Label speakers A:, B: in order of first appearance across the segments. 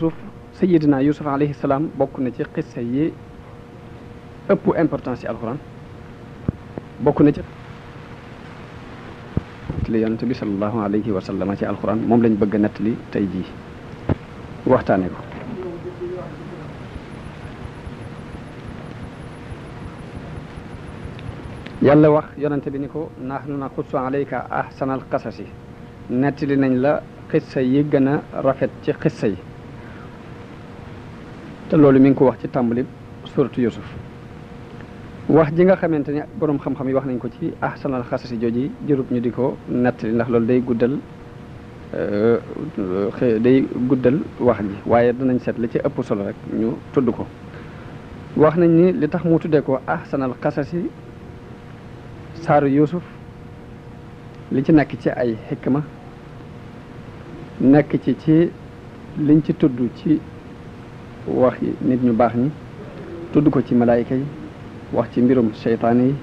A: Youssouf sayidina Youssouf alayhi salaam bokk na ci xissa yi ëpp importance ci alxuraan bokk na ci li yonent bi sallallahu alayhi wa sallam ci alxuraan moom lañ bëgg a nettali tey jii waxtaane ko yàlla wax yonent bi ni ko nahnu naqussu alayka ahsanal qasasi nettali nañ la xissa yi gën a rafet ci xissa yi te loolu mi ngi ko wax ci tàmbali suratu Youssouf wax ji nga xamante ni boroom xam-xam yi wax nañ ko ci ahsanal xasasi jooji jërub ñu di ko nettali ndax loolu day guddal wax ji waaye danañ seet li ci ëpp solo rek ñu tudd ko wax nañ ni li tax mu tuddee ko ahsanal xasasi saaru Youssouf li ci nekk ci ay xikma nekk ci liñ ci tudd ci wax nit ñu baax ñi tudd ko ci malaayika yi wax ci mbirum seytaane yi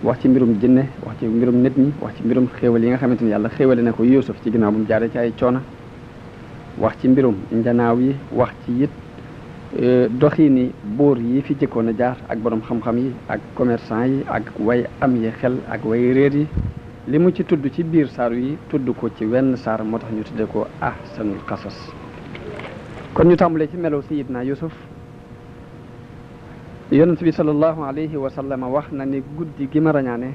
A: wax ci mbirum jinne wax ci mbirum nit ñi wax ci mbirum xéewal yi nga xamante ni yàlla xéewale na ko Youssouf ci ginnaaw bu mu jaaree ci ay coona wax ci mbirum njanaaw yi wax ci it doxiini buur yi fi jëkkoon a jaar ak borom xam-xam yi ak commerçant yi ak way am yi xel ak way réer yi li mu ci tudd ci biir saaru yi tudd ko ci wenn saar moo tax ñu tuddee ko ahsanul qasas kon ñu tàmbalee ci melo sayidna Youssouf yonent bi sallallahu alayhi wa sallam wax na ni guddi gi ma rañaane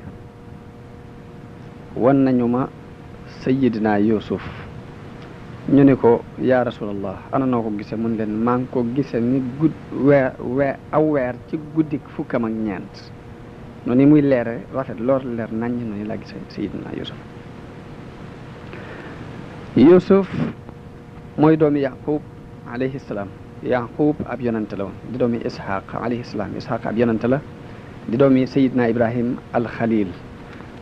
A: wan nañu ma sayidna Youssouf ñu ne ko yaa rasulallah ana noo ko gise mun leen maa ngi ko gise ni aw weer ci guddi fukkam ak ñeent noonu muy leere rafet lool leer naññ noonu laa gise sayidna Youssouf mooy doomi Yaqub alayhi salaam Yaqub ab yonante la woon di doomi Ishaq alayhi salaam Ishaq ab yonante la di doomi sayidna Ibrahim al Khalil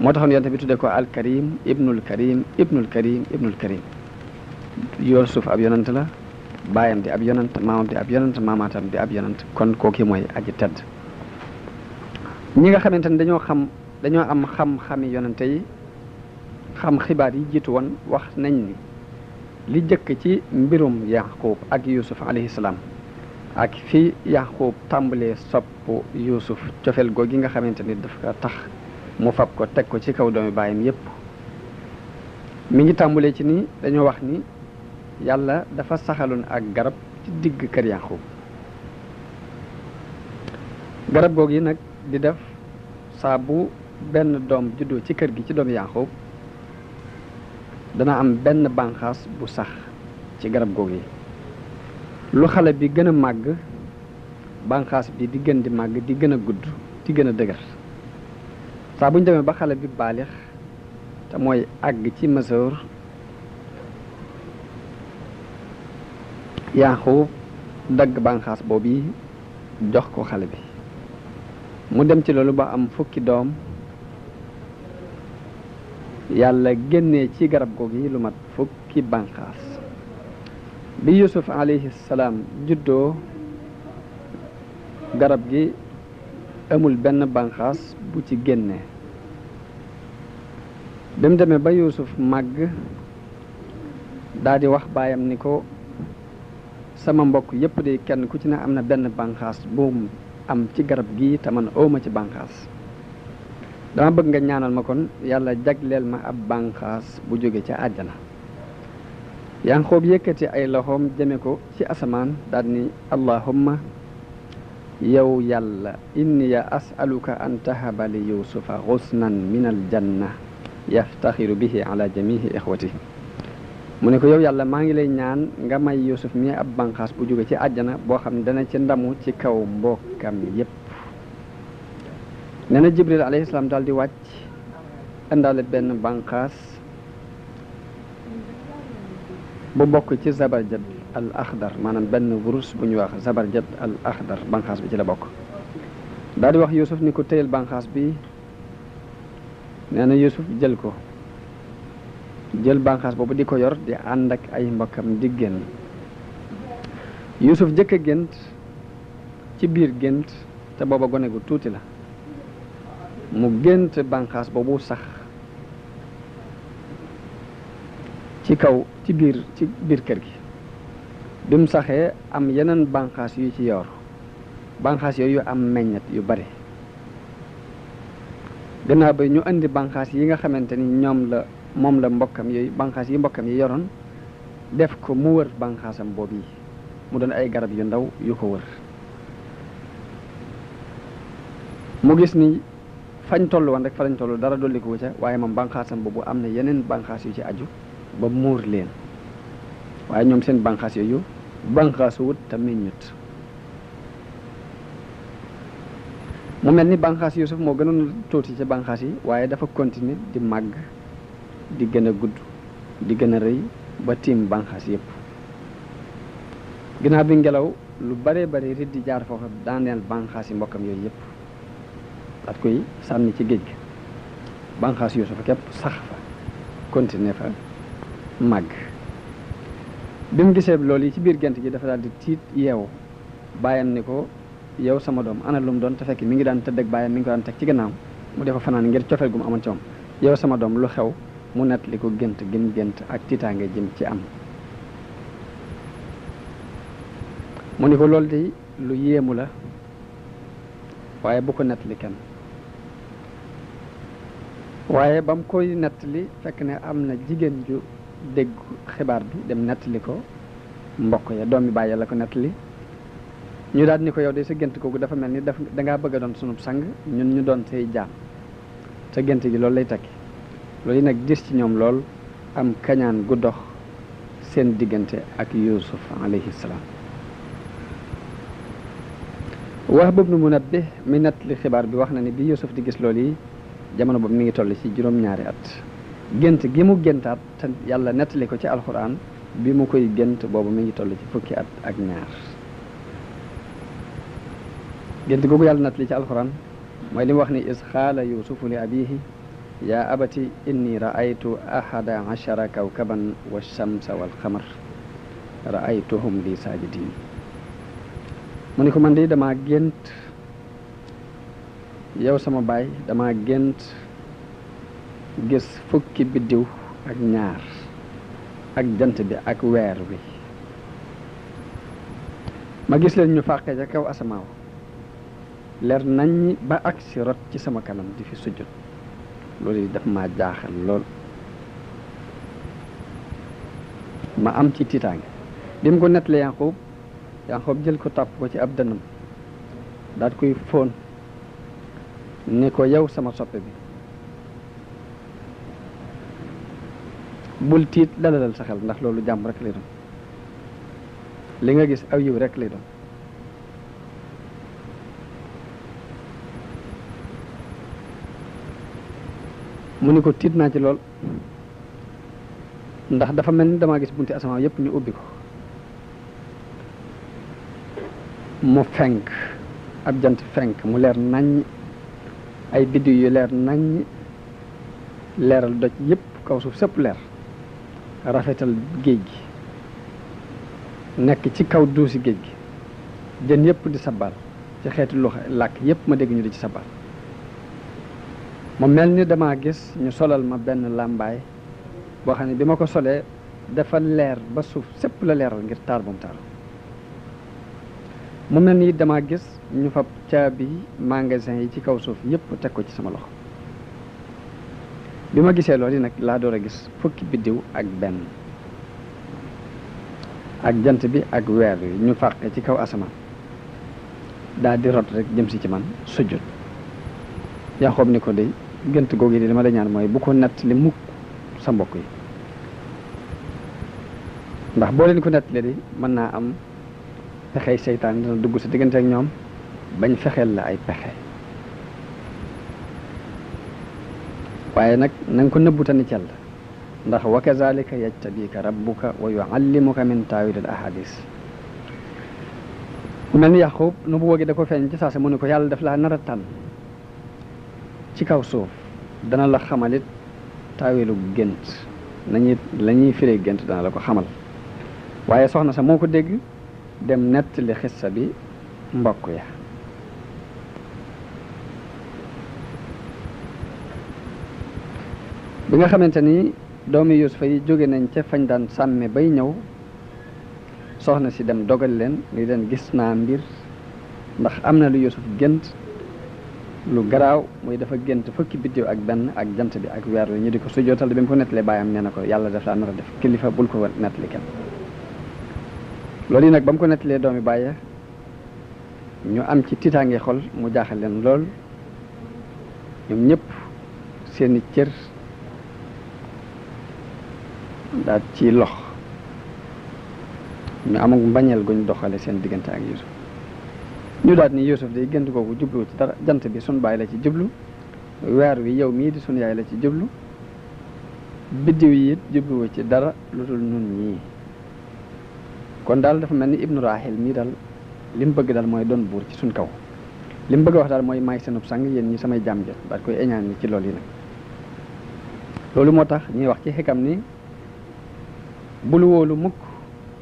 A: moo taxoon yonante bi tuddee ko al Karim ibnul Karim ibnul Karim ibnul Karim Youssouf ab yonant la baayam di ab yonant maamam di ab yonant maamaatam di ab yonant kon kooki mooy aji tedd ñi nga xamante ne dañoo am xam-xami yonante yi xam xibaar yi jiitu woon wax nañ ni li jëkk ci mbirum Yaqub ak Youssouf alayhi salaam ak fi Yaqub tàmbalee sopp Youssouf cofeel googu gi nga xamante ni dafa tax mu fab ko teg ko ci kaw doomi baayam yépp mi ngi tàmbalee ci ni dañoo wax ni yàlla dafa saxaloon ak garab ci digg kër Yaqub garab googu yi nag di def saa bu benn doom juddoo ci kër gi ci doomu Yaqub dana am benn bànqaas bu sax ci garab googu yi lu xale bi gën a màgg bànqaas bi di gën di màgg di gën a gudd di gën a dëgër saa bu ñu demee ba xale bi baalix te mooy àgg ci mesure Yaqub dagg bànqaas boobu yi jox ko xale bi mu dem ci loolu ba am fukki doom yàlla génnee ci garab googu yi lu mat fukki bànqaas bi Youssouf alayhi salaam juddoo garab gi amul benn bànqaas bu ci génnee bi mu demee ba Youssouf màgg daal di wax baayam ni ko sama mbokk yépp de kenn ku ci ne am na benn bànqaas bu am ci garab gi te man awma ci bànqaas dama bëgg nga ñaanal ma kon yàlla jagleel ma ab bànqaas bu jóge ca àjjana Yaqub yëkkati ay loxoom jëme ko ci asamaan daal ni allahumma yow yàlla inni as'aluka an tahaba li yusufa xusnan min al janna yaftaxiru bihi ala jamihi ixwati mu ne ko yow yàlla maa ngi lay ñaan nga may Youssouf mi ab bànqaas bu jóge ci àjjana boo xam ne dana ci ndamu ci kaw mbokkam yépp nee na Jibril alayhi salaam daal di wàcc indaale benn bànqaas bu bokk ci zabarjad al axdar maanaam benn wurus bu ñuy wax zabarjad al axdar bànqaas bi ci la bokk daal di wax Youssouf ni ko téyel bànqaas bi nee na Youssouf jël ko jël bànqaas boobu di ko yor di ànd ak ay mbokkam di génn Youssouf jëkk a gént ci biir gént te booba gone gu tuuti la mu gént bànqaas boobu sax ci kaw ci biir kër gi bi mu saxee am yeneen banqaas yu ci yor banqaas yooyu am meññet yu bari gannaaw ba ñu andi banqaas yi nga xamante ni moom la mbokkam yooyu banqaas yi mbokkam yi yoroon def ko mu wër banqaasam boobu yi mu doon ay garab yu ndaw yu ko wër mu gis ni fañ toll woon rek fa lañ toll dara dolli ko ca waaye moom banqaasam boobu am na yeneen banqaas yu ci aju ba muur leen waaye ñoom seen banqaas yooyu banqaasu wut te meññut mu mel ni banqaas Youssouf moo gënoon tuuti ci banqaas yi waaye dafa continuer di màgg di gën a gudd di gën a rëy ba tiim banqaas yépp ginnaaw bi ngelaw lu bare bare rit di jaar foofu daaneel banqaas yi mbokkam yooyu yépp daat koy sànni ci géej gi banqaas Youssouf képp sax fa continuer fa màgg bi mu gisee loolu yi ci biir gént gi dafa daal di tiit yeewu bàyyam ni ko yow sama doom ana lu mu doon te fekk mi ngi daan tëdd ak bàyyam mi ngi ko daan teg ci gannaaw mu defa fanaan ngir cofeel gu mu amoon ci moom yow sama doom lu xew mu nett li ko gént gim gént ak tiitaange jëm ci am mu ni ko loolu de lu yéemu la waaye bu ko nett li kenn waaye ba mu koy nett li fekk ne am na jigéen ju dégg xibaar bi dem nett li ko mbokk ya doomi bàyyi la ko nett li ñu daal ni ko yow de sa gént googu dafa mel ni dangaa bëgg a doon sunub sang ñun ñu doon say jaam sa gént gi loolu lay tekki loolu yi nag gis ci ñoom lool am kañaan gu dox seen diggante ak Youssouf alayhi salaam Wahb ibn Munabbih mi nett li xibaar bi wax na ni bi Youssouf di gis loolu yi jamono boobu mi ngi toll ci juróom-ñaari at gént gi mu géntaat te yàlla nettali ko ci alxuraan bi mu koy gént boobu mi ngi toll ci fukki at ak ñaar gént googu yàlla nettali ci alxuraan mooy li mu wax ni is xaala yusufu li abihi yaa abati inni raaytu ahada ashara kawkaban wa shamsa wal xamar raaytuhum li saajidin mu ni ko man de dama gént yow sama baay dama gént gis fukki biddiw ak ñaar ak jant bi ak weer wi ma gis leen ñu fàqee ca kaw asamaaw leer nañ ba ak si rot ci sama kanam di fi sujjut loolu daf ma jaaxal lool ma am ci tiitaange bi mu ko nettali Yanqoob jël ko tàpp ko ci ab dënnam daat koy fóon ni ko yow sama soppe bi bul tiit dalalal sa xel ndax loolu jàmm rek lay doon li nga gis aw yiw rek lay doon mu ni ko tiit naa ci lool ndax dafa mel ni damaa gis bunti asamaan yépp ñu ubbi ko mu fenk ab jant fenk mu leer naññ ay biddiw yu leer naññ leeral doj yépp kaw suuf sëpp leer rafetal géej gi nekk ci kaw duusi géej gi jën yépp di sabal ci xeeti lu làkk yépp ma dégg ñu di ci sabal mu mel ni damaa gis ñu solal ma benn làmbaay boo xam ne bi ma ko solee dafa leer ba suuf sëpp la leeral ngir taar bu mu taar mu mel ni damaa gis ñu fab caabi magasin yi ci kaw suuf yépp teg ko ci sama loxo bi ma gisee loolu yi nag laa door a gis fukki biddiw ak benn ak jant bi ak weer wi ñu fàqe ci kaw asamaan daal di rot rek jëm si ci man sujjut Yanqoob ni ko de gént googu yi li ma la ñaan mooy bu ko nett li mukk sa mbokk yi ndax boo leen ko nett li di mën naa am pexey seytaan dina dugg sa diggante ak ñoom bañ fexeel la ay pexe waaye nag na nga ko nëbbutani cell ndax wa kazalika yajtabika rabbuka wa yuallimuka min taawil al ahadis mu mel ni Yanqoob nu bu wóogi da ko feeñ ci saase mu ne ko yàlla daf laa nar a tànn ci kaw suuf dana la xamalit taawilu gént nañu la ñuy firee gént dana la ko xamal waaye soxna sa moo ko dégg dem nettali xissa bi mbokk ya bi nga xamante ni doomi Yuusufa yi jóge nañ ca fañ daan sàmme bay ñëw soxna si dem dogal leen ni leen gis naa mbir ndax am na lu Youssouf gént lu garaaw muy dafa gént fukki biddiw ak benn ak jant bi ak weer wi ñu di ko sujjootal bi mu ko nettalee baayam nee na ko yàlla def laa nar a def kilifa bul ko nettali kenn loolu yi nag ba mu ko nettalee doomi bàyye ñu am ci tiitaange xol mu jaaxal leen lool ñoom ñëpp seeni cër daal ci lox ñu amag mbañeel guñ doxale seen diggante ak Youssouf ñu daal ni Youssouf day gént kooku jublu ci dara jant bi sun baay la ci jublu weer wi yow mii di sun yaay la ci jublu biddiw yi it jubluwu ci dara lu dul nun ñii kon daal dafa mel ni ibnu rahil mii daal li mu bëgg daal mooy doon buur ci suñ kaw li mu bëgg a wax daal mooy maay seenub sang yéen ñi samay jaam jël daal koy eñaan ni ci loolu yi nag loolu moo tax ñuy wax ci xikam ni bul wóolu mukk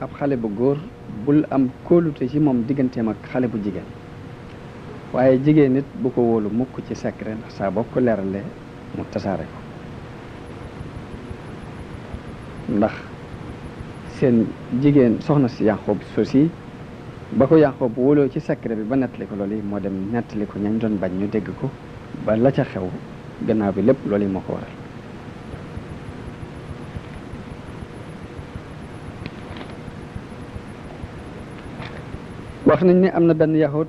A: ab xale bu góor bul am kóolute ci moom digganteem ak xale bu jigéen waaye jigéen nit bu ko wóolu mukk ci secret ndax saa boo ko leeralee mu tasaare ko ndax seen jigéen soxna si Yaqub sosi ba ko Yaqub wóoloo ci secret bi ba nettali ko loolu yi moo dem nettali ko ñañ doon bañ ñu dégg ko ba la ca xew gannaaw bi lépp loolu yi moo ko waral wax nañ ni am na benn yahud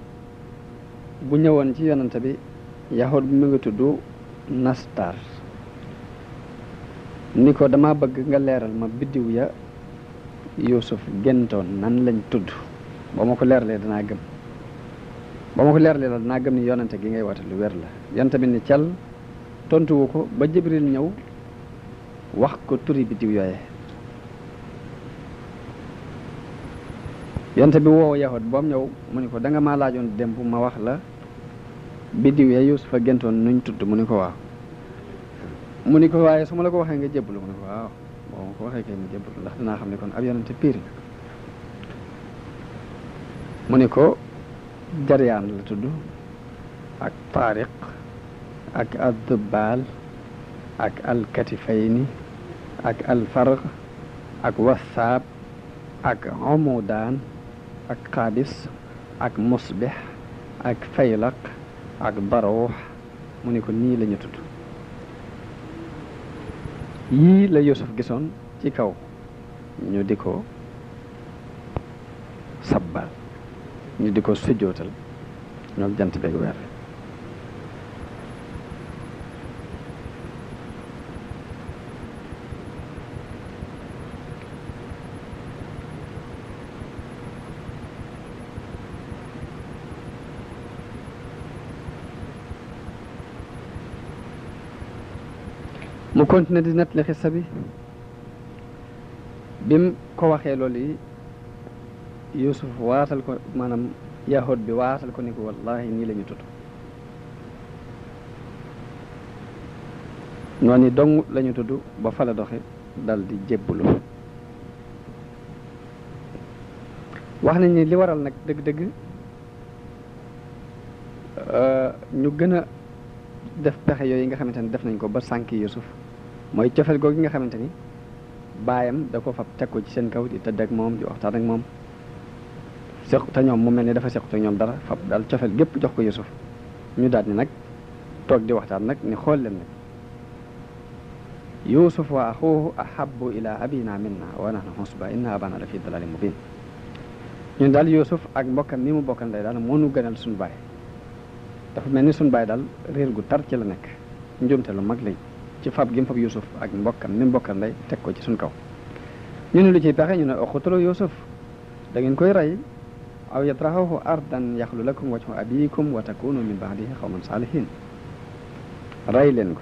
A: bu ñëwoon ci yonante bi yahud bi mu ngi tudd Nastar ni ko dama bëgg nga leeral ma biddiw ya Youssouf géntoon nan lañ tudd ba ma ko leeralee danaa gëm ba ma ko leeralee la danaa gëm ni yonante gi ngay woote lu wér la yonante bi ni cal tontuwu ko ba Jibril ñëw wax ko turi biddiw yooye yonte bi woow yahud ba mu ñëw mu ni ko da nga maa laajoon démb ma wax la biddiw ya Youssouf a géntoon nuñ tudd mu ni ko waaw mu ni ko waaye su ma la ko waxee nga jébbalu mu ni ko waaw boo ma ko waxee kay ma jébbalu ndax dinaa xam ne kon ab yonente piir nga mu ni ko Jaryaan la tudd ak Taariq ak Addubaal ak Alkatifayni ak Alfarq ak Wasaab ak Omudaan ak Xaabis ak Musbix ak Faylaq ak Baruux mu ni ko nii la ñu tudd yii la Youssouf gisoon ci kaw ñu di ko sabbal ñu di ko sujjootal ñoo jant beeg weer mu continué di nettali xissa bi bim ko waxee loolu yi Youssouf waatal ko maanaam yahud bi waatal ko ni ko wallahi nii la ñu tudd noonu dong la ñu tudd ba fa la doxe dal di jébbulu wax nañ ni li waral nag dëgg-dëgg ñu gën a def pexe yooyu nga xamante ni def nañ ko ba sànki Youssouf mooy cofeel googu nga xamante ni baayam da ko fab teg ko ci seen kaw di tëdd ak moom di waxtaan ak moom seq te ñoom mu mel ni dafa sequt ak ñoom dara fab daal cofeel gépp jox ko Youssouf ñu daal ni nag toog di waxtaan nag ni xool leen nag Youssouf wa axuhu ahabbu ila abina minna wa nahnu husba inna abana la fi dalalin mubin ñun daal Youssouf ak mbokkam mi mu bokkal ndey daal moo nu gënal suñu baay dafa mel ni suñu baay daal réer gu tar ci la nekk njuumte lu mag lañ ci fab gi mu fab Youssouf ak mbokkam mi mu bokkal ndey teg ko ci suñ kaw ñu ne lu ciy pexe ñu ne uqtulu Youssouf da ngeen koy rey aw yatrahuhu ardan yaxlu lakum wajhu abikum wa takunu min ba'dihi qawman salihin rey leen ko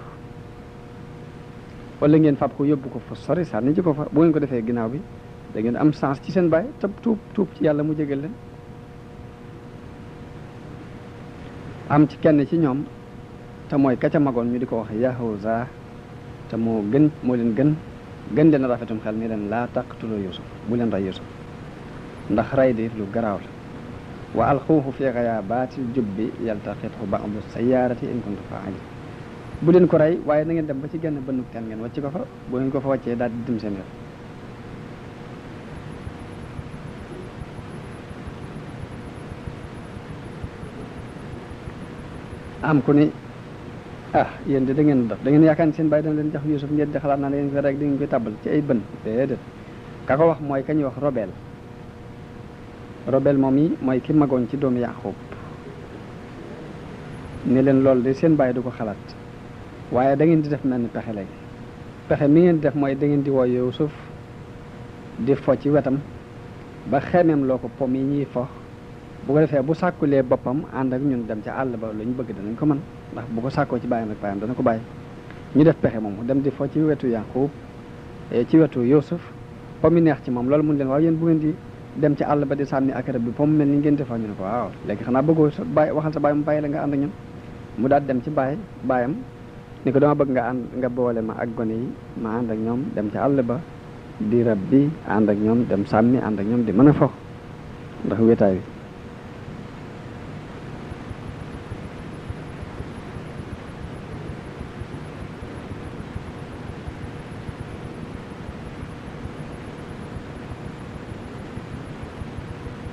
A: wala ngeen fab ko yóbbu ko fu sori sànni ci ko fa bu ngeen ko defee ginnaaw bi da ngeen am chance ci seen baay te tuub ci yàlla mu jégal leen am ci kenn ci ñoom te mooy ka ca magoon ñu di ko wax Yahuza te moo leen gën leen rafetum xel ni leen laa taqtulu Youssouf bu leen rey Youssouf ndax rey di lu garaaw la wa alquuhu fi ghayaabatil jubbi yaltaqithu ba'du sayyaarati in kuntum faa'iliin bu leen ko rey waaye na ngeen dem ba ci genn bënnuk teen ngeen wàcc ko fa bu ngeen ko fa wàccee daal di dim seen yoon am ku ni ah yéen de da ngeen dof da ngeen yaakaar ni seen bàyyi dana leen jox Youssouf ngeen di xalaat naa da ngeen ko rek da ngeen koy tàbbal ci ay bën déedéet ka ko wax mooy ka ñuy wax Robel moom yi mooy ki magoon ci doomu Yaqub ni leen loolu de seen bàyyi du ko xalaat waaye da ngeen di def mel ni pexe léegi pexe mi ngeen di def mooy da ngeen di woo Youssouf di fo ci wetam ba xemeem loo ko pom yi ñuy fo bu ko defee bu sàkkulee boppam ànd ak ñun dem ca àll ba lu ñu bëgg danañ ko mën ndax bu ko sàkkoo ci bàyyam rek bàyyam dana ko bàyyi ñu def pexe moom dem di fo ci wetu Yaqub ci wetu Youssouf pom yi neex ci moom loolu mun leen waaw yéen bu ngeen di dem ci àll ba di sànni ak rab bi pom mel ni ngeen di fa ñu ne ko waaw léegi xanaa bëggoo sa bàyyi waxal sa bàyyi mu bàyyi la nga ànd ak ñun mu daal dem ci bàyyam ni ko dama bëgg nga boole ma ak gone yi ma ànd ak ñoom dem ci àll ba di rab bi ànd ak ñoom dem sàmmi ànd ak ñoom di mën a fo ndax wéetaay bi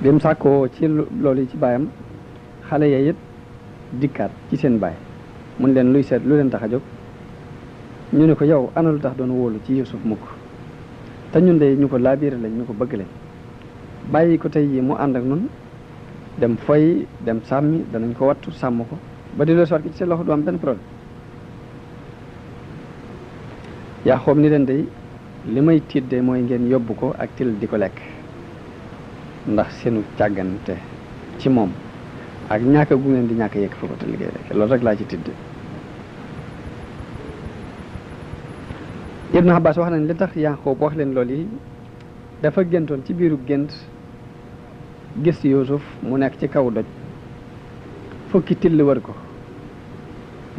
A: bi mu sàkkoo ci loolu yi ci baayam xale ya it dikkaat ci seen baay mun leen luy seet lu leen tax a jóg ñu ne ko yow ana lu tax doon wóolu ci Youssouf mukk te ñun de ñu ko laabiire lañ ñu ko bëgg lañ bàyyi ko tey yi mu ànd ak nun dem foy dem sàmmi danañ ko wattu sàmm ko ba di loo soot ki ci seen loxo du am benn problème yaa xoom ni leen day li may tiit de mooy ngeen yóbbu ko ak til di ko lekk ndax seenu càggante ci moom ak ñàkk gu ngeen di ñàkk yëkk fa ko te liggéey rek loolu rek laa ci tidd Ibn Abbas wax nañ li tax Yaqub wax leen loolu yi dafa géntoon ci biiru gént gis Youssouf mu nekk ci kaw doj fukki till wër ko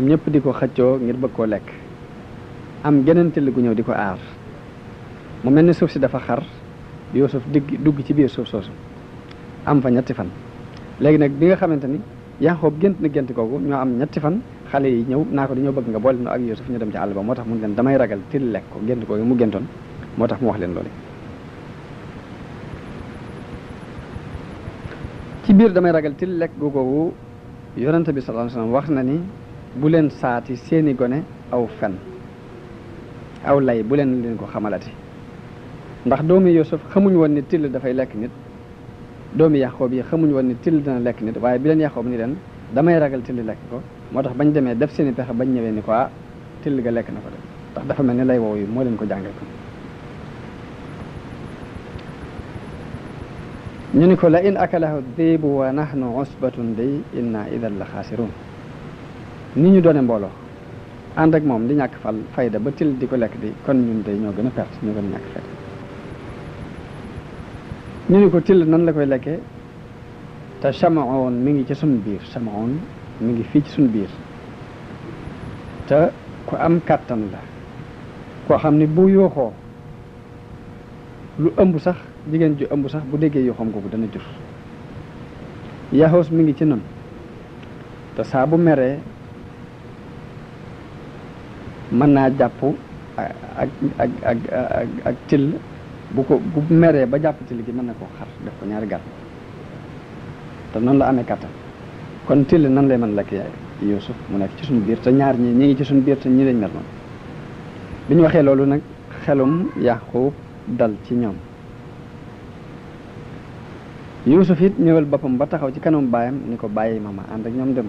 A: ñëpp di ko xëccoo ngir bëgg koo lekk am geneen till gu ñëw di ko aar mu mel ni suuf si dafa xar Youssouf dugg ci biir suuf soosu am fa ñetti fan léegi nag bi nga xamante ni Yaqub gént na gént kooku ñoo am ñetti fan xale yi ñëw naa ko dañoo bëgg nga boole no ak Youssouf ñu dem ci àll ba moo tax mun leen damay ragal til lekk ko gént kooku mu géntoon moo tax mu wax leen loolu ci biir damay ragal til lekk googu yonente bi sallallahu alayhi wasallam wax na ni bu leen saati seeni gone aw fen aw lay bu leen ko xamalati ndax doomi Youssouf xamuñ woon ni till dafay lekk nit doomi Yaqub yi xamuñ woon ni till dina lekk nit waaye bi leen Yaqub ni leen damay ragal till lekk ko moo tax bañ demee def seeni pexe bañ ñëwee ni ko till ga lekk na ko de ndax dafa mel ni lay woow yi moo leen ko jàngal ko ñu ni ko la in akalahu dhibu wa nahnu usbatun day inna idan la xaasirun ni ñu doone mbooloo ànd ak moom di ñàkk fayda ba till di ko lekk di kon ñun day ñoo gën a perte ñoo gën a ñàkk fayda ñu ni ko till nan la koy lekkee te chamaon mi ngi ci suñ biir chamaon mi ngi fii ci suñ biir te ku am kàttan la koo xam ni bu yooxoo lu ëmb sax jigéen ju ëmb sax bu déggee yooxam googu dana jur yaxoos mi ngi ci nun te saa bu meree mën naa jàpp ak till bu meree ba jàpp till gi mën na koo xar def ko ñaari gàtt te noonu la amee kàttan kon till nan lay mën lekk yaay Youssouf mu nekk ci suñu biir te ñaar ñi ngi ci suñu biir te ñi lañ mel noonu bi ñu waxee loolu nag xelum Yaqub dal ci ñoom Youssouf it ñëwal boppam ba taxaw ci kanam baayam ni ko bàyyi ma ànd ak ñoom dem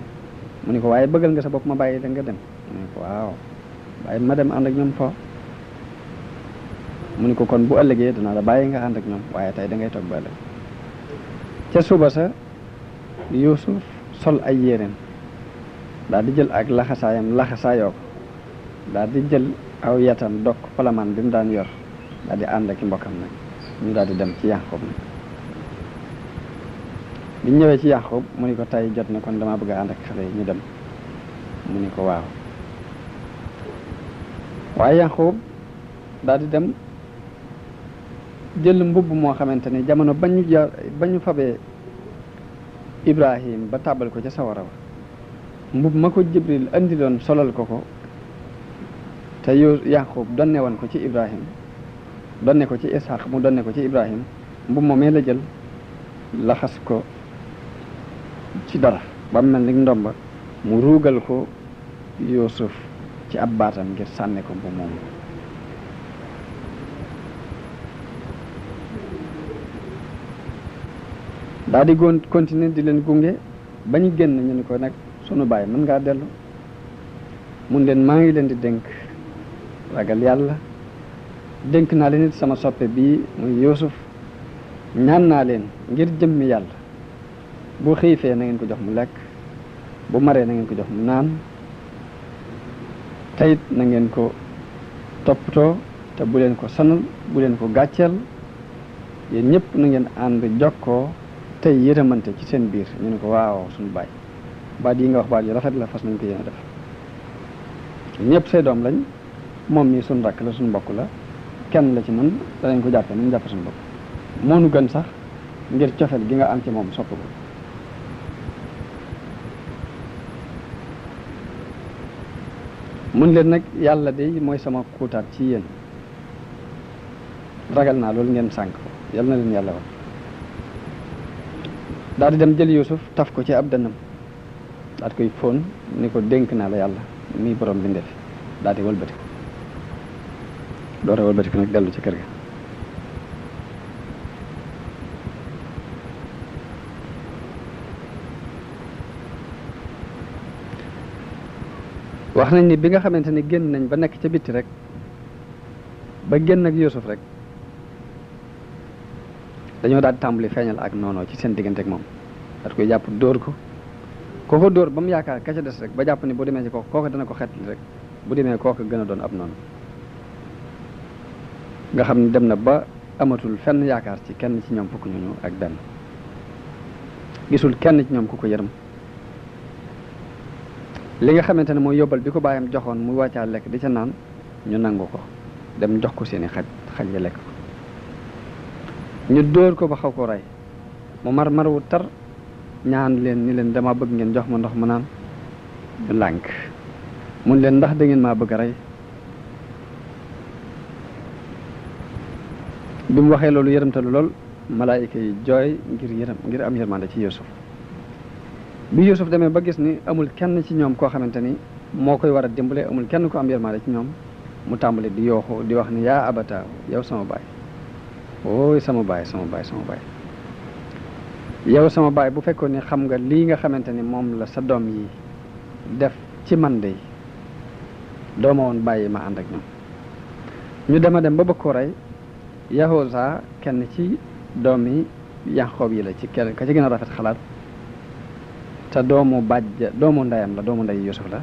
A: mu ni ko waaye bëggal nga sa bopp ma bàyyi da nga dem mu ni ko waaw bàyyi ma dem ànd ak ñoom fo mu ni ko kon bu ëllëgee danaa la bàyyi nga ànd ak ñoom waaye tey da ngay toog ba ëllëg ca suba sa Youssouf sol ay yéreem daal di jël ak laxasaayam laxasaayoo ko daal di jël aw yatam dok palamaan bi mu daan yor daal di ànd ak i mbokkam nag ñu daal di dem ci Yaqub nag bi ñu ñëwee ci Yaqub mu ni ko tey jot na kon dama bëgg a ànd ak xale yi ñu dem mu ni ko waaw waaye Yaqub daal di dem jël mbubb moo xamante ni jamono ba ñu fabee Ibrahim ba tàbbal ko ca sawara wa mbubb ma ko Jibril andiloon solal ko te Yaqub donne woon ko ci Ibrahim donne ko ci Ishaq mu donne ko ci Ibrahim mbubb moomee la jël laxas ko ci dara ba mu mel ni ndomba mu ruugal ko Youssouf ci ab baatam ngir sànni ko bu moom daal di continuer di leen gunge ba ñu génn ñu ni ko nag sunu baay mën ngaa dellu mun leen maa ngi leen di dénk ragal yàlla dénk naa leen it sama soppe bii muy Youssouf ñaan naa leen ngir jëmmi yàlla bu xiifee na ngeen ko jox mu lekk bu maree na ngeen ko jox mu naan teyit na ngeen ko toppatoo te bu leen ko sonal bu leen ko gàcceel yéen ñëpp na ngeen ànd jokkoo tey yërëmante ci seen biir ñu ne ko waaw suñu baay baat yi nga wax baat yu rafet la fas nañ ko yéen a def ñëpp say doom lañ moom mii suñu rakk la suñu mbokk la kenn la ci nun danañ ko jàppe nañ jàppe suñu bopp moo nu gën sax ngir cofeel gi nga am ci moom sopp ko mun leen nag yàlla de mooy sama kuutaat ci yéen ragal naa loolu ngeen sànk ko yal na leen yàlla wax daal di dem jël Youssouf taf ko ci ab dënnam daal di koy fóon ni ko dénk naa la yàlla muy borom bi ndefi daal di wëlbati ko doora wëlbati ko nag dellu ci kër ga wax nañ ni bi nga xamante ni génn nañ ba nekk ca bitti rek ba génn ak Youssouf rek dañoo daal di tàmbali feeñal ak noonoo ci seen diggante ak moom daal koy jàpp dóor ko kooko dóor ba mu yaakaar ka ca des rek ba jàpp ni bu demee ci kooku dana ko xetli rek bu demee kooku gën a doon ab noonu nga xam ne dem na ba amatul fenn yaakaar ci kenn ci ñoom fukk ñu ak benn gisul kenn ci ñoom ku ko yërëm li nga xamante ne mooy yóbbal bi ko bàyyam joxoon muy wàccaa lekk di ca naan ñu nangu ko dem jox ko seeni xaj ya lekk ko ñu dóor ko ba xaw ko rey mu mar wu tar ñaan leen ni leen dama bëgg ngeen jox ma ndox ma naan ñu lànk mun leen ndax da ngeen maa bëgg a rey bi mu waxee loolu yërëmtalu lool malaayika yi jooy ngir am yërmande ci Youssouf bi Youssouf demee ba gis ni amul kenn ci ñoom koo xamante ni moo koy war a dimbale amul kenn ko am yërmande ci ñoom mu tàmbali di yooxu di wax ni yaa abata yow sama baay ooy sama baay yow sama baay bu fekkoon ni xam nga lii nga xamante ni moom la sa doom yi def ci man de dooma woon bàyyi ma ànd ak ñoom ñu dema dem ba bëgg ko rey Yahuza kenn ci doom yi Yanqoob yi la ci kenn ka ci gën a rafet xalaat te doomu ndeyam la doomu ndey Youssouf la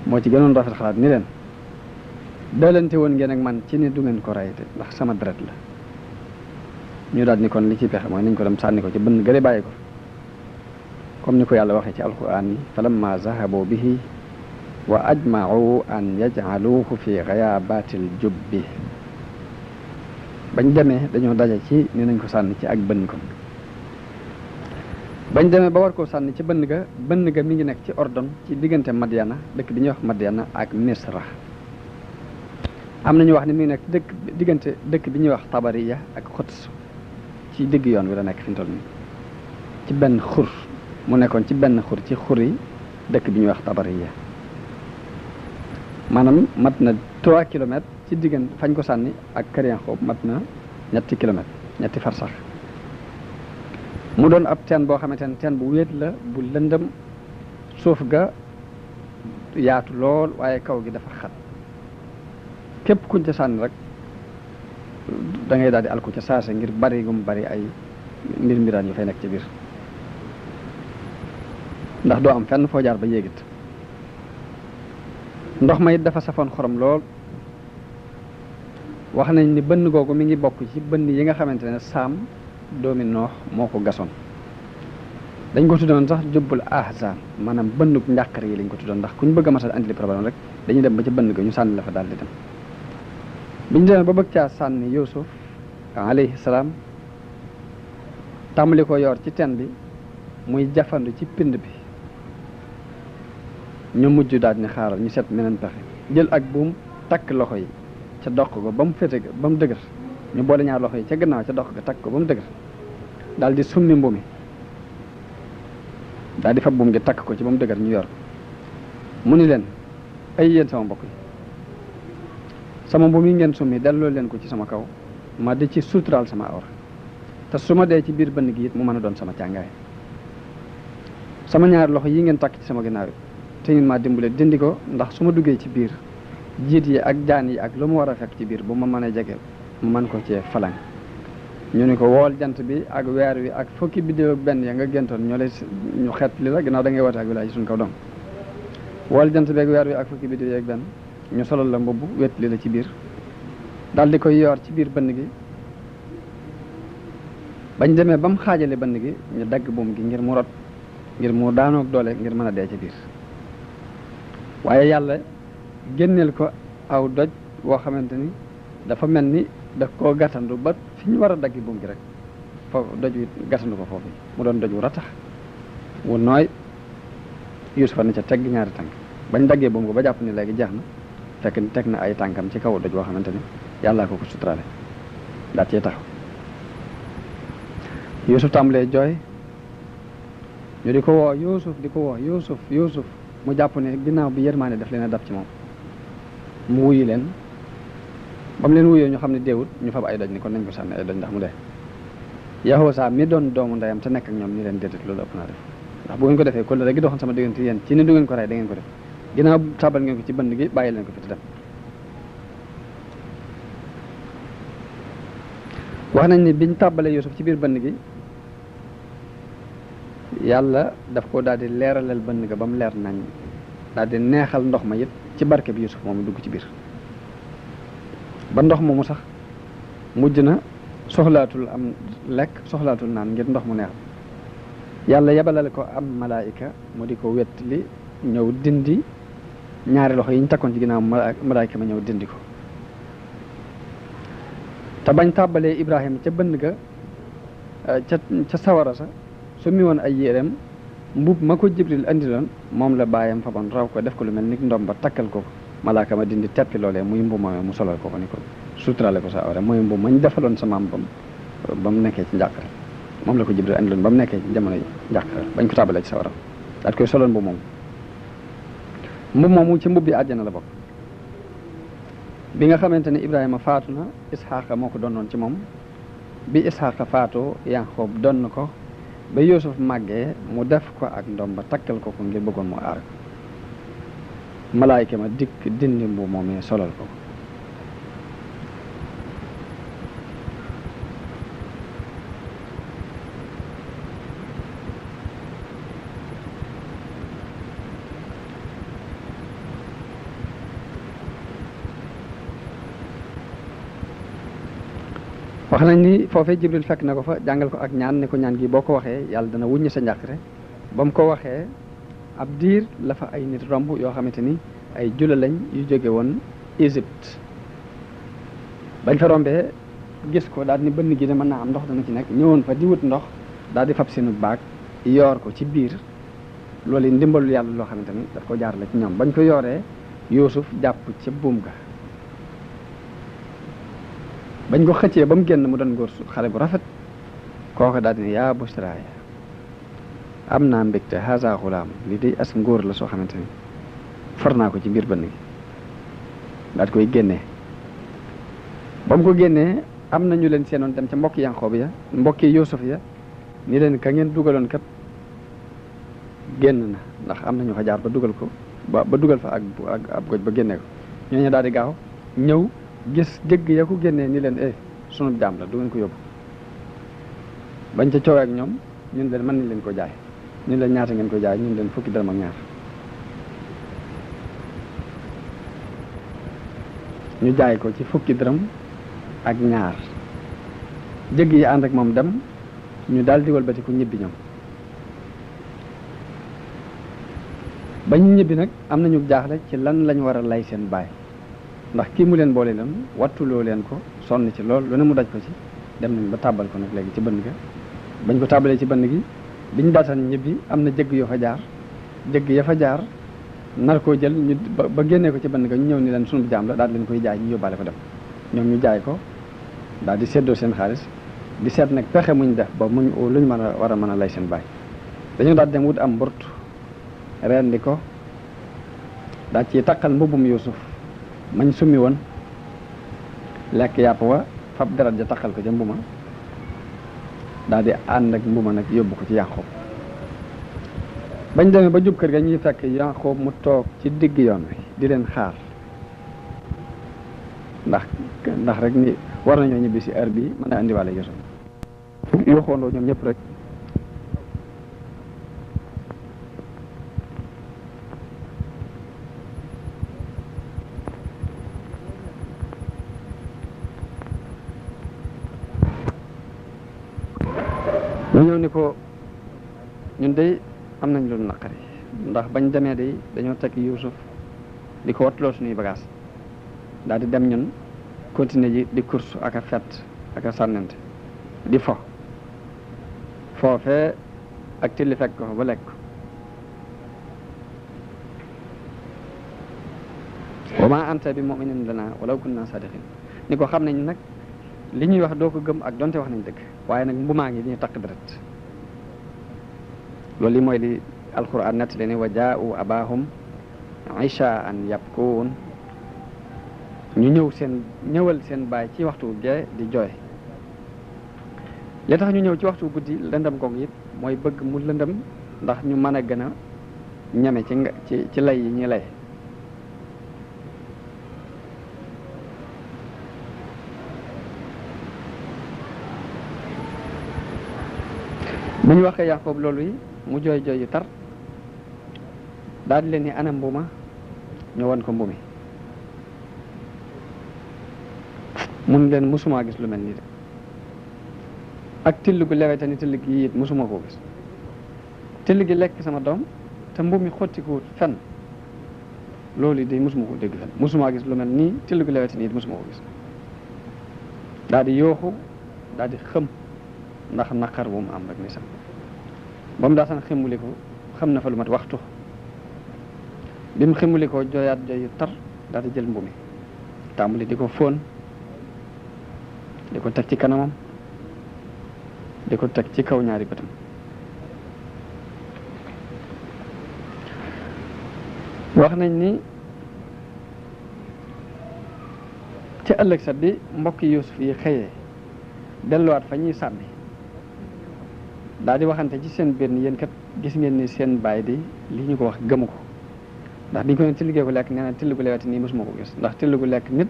A: moo ci gënoon rafet xalaat ni leen dalante woon ngeen ak man ci ni du ngeen ko rey ndax sama deret la ñu daal ni kon li ci pexe mooy nañ ko dem sànni ko ci bënn gële bàyyi ko comme ni ko yàlla waxee ci alquran yi falamma zahabu bihi wa ajma'u an yaj'aluhu fi ghayabatil jubbi bañ demee dañoo daje ci ni nañ ko sànni ci ak bënn ko bañ demee ba war koo sànni ci bënn ga mi ngi nekk ci Ordon ci diggante Madiana dëkk bi ñuy wax Madiana ak Misra am nañu wax ni mi ngi nekk diggante dëkk bi ñuy wax Tabariya ak Xuds ci digg yoon wi la nekk fi mu toll nii ci benn xur mu nekkoon ci benn xur ci xur yi dëkk bi ñuy wax Tabariya maanaam mat na 3 kilomètres ci diggante fañ ko sànni ak kër Yanqoob mat na 2 kilomètres 2 farsax mu doon ab teen boo xamante ne teen bu wéet la bu lëndëm suuf ga yaatu lool waaye kaw gi dafa xat képp kuñ ca sànni rek da ngay daal di alku ca saase ngir bari gum bari ay mbiraan yu fay nekk ci biir ndax doo am fenn foo jaar ba yéegit ndox ma it dafa safoon xorom lool wax nañ ni bënn googu mi ngi bokk ci bënn yi nga xamante ne Saam doomi Noox moo ko gasoon dañ ko tuddoon sax jubbul ahzan maanaam bënnub njàqare yi lañ ko tuddoon ndax kuñ bëgg a masal andi li problème rek dañuy dem ba ci bënn ga ñu sànni la fa daal di dem biñu demee ba bëgg caa sànni Youssouf alayhi salaam tàmbali ko yor ci teen bi muy jafandu ci pind bi ñu mujj daal ni xaaral ñu seet meneen pexe jël ak buum takk loxo yi ca dox ko ba mu féete ba mu dëgër ñu boole ñaar loxo yi ca gannaaw ca dox ga takk ko ba mu dëgër daal di summi mbumi daal di fab buum gi takk ko ci ba mu dëgër ñu yor mu ni leen ay yéen sama mbokk yi sama mbuum yi ngeen summi delloo leen ko ci sama kaw ma di ci suturaal sama awra te su ma dee ci biir bënn gi it mu mën a doon sama càngaay sama ñaari loxo yi ngeen takk ci sama ginnaaw it te ngeen maa dimbale dindi ko ndax su ma duggee ci biir jiit yi ak jaan yi ak lu mu war a fekk ci biir bu ma mën a jege mu mën ko cee falang ñu ni ko wool jant bi ak weer wi ak fukki biddéew ak benn ya nga géntoon ñoo lay ñu xeet li la ginnaaw da ngay woote ak wilaay ci suñ kaw doom wool jant bi ak weer wi ak fukki biddéew ak benn ñu solal la mbubb wet li la ci biir daal di koy yoor ci biir bënn gi bañ demee ba mu xaajale bënn gi ñu dagg buum gi ngir mu rot ngir mu daanoog doole ngir mën a dee ci biir waaye yàlla génneel ko aw doj woo xamante ni dafa mel ni daf koo gàttandu ba fi ñu war a daggi buum gi rek foofu doj wi gàttandu ko foofu mu doon doj wu ratax wu nooy Yuusufa ne ca tegg ñaari tànk bañ daggee buum ko ba jàpp ni léegi jeex na fekk ni teg na ay tànkam ci kaw doj woo xamante ni yàllaa ko suturaale daat cee taxaw Yuusuf tàmbalee jooy ñu di ko woo Yuusuf di ko woo Yuusuf mu jàpp ne ginnaaw bi yërmaane daf leen a dab ci moom mu wuyu leen ba mu leen wuyoo ñu xam ne deewut ñu fab ay doj ni kon nañ ko sànni ay doj ndax mu dee Yahuusa mi doon doomu ndeyam te nekk ak ñoom ni leen déedéet loolu ëpp naa def ndax bu ngeen ko defee kóllëre gi doxoon sama diggante yéen ci ni du ngeen ko rey da ngeen ko def ginnaaw tàbbal ngeen ko ci bënd gi bàyyi leen ko fi te dem wax nañ ni biñ tàbbalee Yuusuf ci biir bënd gi yàlla daf ko daal di leeralal bënn ga ba mu leer nañ daal di neexal ndox ma it ci barke bi Yuusuf moomu dugg ci biir ba ndox moomu sax mujj na soxlaatul am lekk soxlaatul naan ngir ndox mu neex yàlla yebalal ko am malaayika mu di ko wett li ñëw dindi ñaari loxo yi ñu takkoon ci ginnaaw malaayika ma ñëw dindi ko te bañ tàbbalee Ibrahima ca bënn ga ca sawara sa su mi woon ay yéreem mbub ma ko Jibril andi loon moom la bàyyam fa bon raw ko def ko lu mel ni ndom ba takkal ko malaaka ma dindi teppi loolee muy mbub ma mu solal ko ni ko suturale ko sa awra mooy mbub mañ defaloon sa maam ba mu nekkee ci njàqare moom la ko Jibril andi loon ba mu nekkee ci jamono yi njàqare bañ ko tàbbalee ci sawara daat koy soloon mbub moomu ci mbub bi àjjana la bokk bi nga xamante ne Ibrahima faatu na Isxaaqa moo ko donnoon ci moom bi Isxaaqa faatoo Yanqoob donn ko ba Yuusuf màggee mu def ko ak ndom ba takkal ko ngir bëggoon mu aar ko malaayka ma dikk dindi mbu moomee solal ko wax nañ ni foofee Jibril fekk na ko fa jàngal ko ak ñaan ne ko ñaan gi boo ko waxee yàlla dana wuññi sa njàqare ba mu ko waxee ab diir la fa ay nit romb yoo xamante ni ay jula lañ yu jóge woon Égypte bañ fa rombee gis ko daal ni bënn gi de mën naa am ndox dana ci nekk ñëwoon fa di wut ndox daal di fab seenu baag yoor ko ci biir loolu ndimbalu yàlla loo xamante ni daf ko jaarale ci ñoom bañ ko yooree Yuusuf jàpp ca buum ga bañ ko xëccee ba mu génn mu doon góor xale bu rafet kooku daal di ne yaa busraaya am naa mbégte haza xulaam li day as ngóor la soo xamante ni for naa ko ci biir bënn gi daal di koy génnee ba mu ko génnee am na ñu leen seenoon dem ca mbokki Yanqoob ya mbokki Yuusuf ya ni leen ka ngeen dugaloon kat génn na ndax am na ñu fa jaar ba dugal ko ba dugal fa ak ab goj ba génnee ko ñooñu daal di gaaw ñëw gis jëgg ya ko génnee ni leen sunu jaam la du ngeen ko yóbbu bañ ca coowee ak ñoom ñun leen mën nañ leen ko jaay ñun leen ñaata ngeen ko jaay ñun leen fukki dërëm ak ñaar ñu jaay ko ci fukki dërëm ak ñaar jëgg yi ànd ak moom dem ñu daal di wëlbati ku ñibbi ñoom ba ñu ñibbi nag am nañu jaaxle ci lan lañ war a lay seen baay ndax kii mu leen boole leen wattuloo leen ko sonn ci lool lu ne mu daj ko ci dem nañ ba tàbbal ko nag léegi ci bënn ga bañ ko tàbbalee ci bënn gi biñ daataan ñibbi am na jëgg yoo fa jaar jëgg ya fa jaar nar koo jël ñu ba génnee ko ci bënn ga ñu ñëw ni leen sunu jaam la daal leen koy jaay ñu yóbbaale ko dem ñoom ñu jaay ko daal di séddoo seen xaalis di seet nag pexe muñ def ba muñ lu ñu war a mën a lay seen baay dañu daal dem wut am mburt rendi ko daa ci takkal mbubum Youssouf mañ summi woon lekk yàpp wa fab deret ja takkal ko ca mbuma daal di ànd ak mbuma nag yóbbu ko ci Yaqub bañ demee ba jub kër ga ñuy fekk Yaqub mu toog ci digg yoon wi di leen xaar ndax rek ni war nañoo ñibbi si heure bi mën a indiwaale Youssouf yoo xoondoo ñoom ñëpp rek ñu ñëw ni ko ñun de am nañ lu naqari ndax bañ demee de dañoo teg Youssouf di ko wattuloo suñuy bagage daal di dem ñun continuer ji di course ak a fett ak a sànnante di foofee ak tilli fekk ko ba lekk wa ma anta bi mu'minin lana walaw kunna sadiqin ni ko xam nañ nag li ñuy wax doo ko gëm ak donte wax nañ dëgg waaye nag mbumaa ngi ñuy takk deret loolu li mooy li alquran nettali ne wa jaa'u abahum ishaan yabkuun ñu ñëwal seen baay ci waxtu gee di jooy li tax ñu ñëw ci waxtu guddi lëndëm googu it mooy bëgg mu lëndëm ndax ñu mën a gën a ñeme ci lay yi ñuy lay bu ñu waxee Yaqub loolu yi mu jooy jooy yu tar daal di leen ni ana mbuma ñu won ko mbumi mun leen musuma gis lu mel nii de ak till gu lewete ni till gi it musuma koo gis till gi lekk sama doom te mbumi xotti ko fenn loolu yi de musuma ko dégg fenn musuma gis lu mel nii till gu lewete ni it musuma ko gis daal di yooxu daal di xëm ndax naqar bu mu am rek ni sax ba mu daa san ximuli ko xam na fa lu mat waxtu bi mu ximuli ko jooyaat jooy yu tar daal di jël mbumi tàmbali di ko fóon di ko teg ci kanamam di ko teg ci kaw ñaari bëtam wax nañ ni ci ëllëg sa bi mbokki Youssouf yi xëyee delluwaat fa ñuy sàmmi daal di waxante ci seen biir ni yéen kat gis ngeen ni seen baay di li ñu ko wax gëmu ko ndax biñ ko ne till gee ko lekk nee na till gu lewati nii mosuma ko gis ndax till gu lekk nit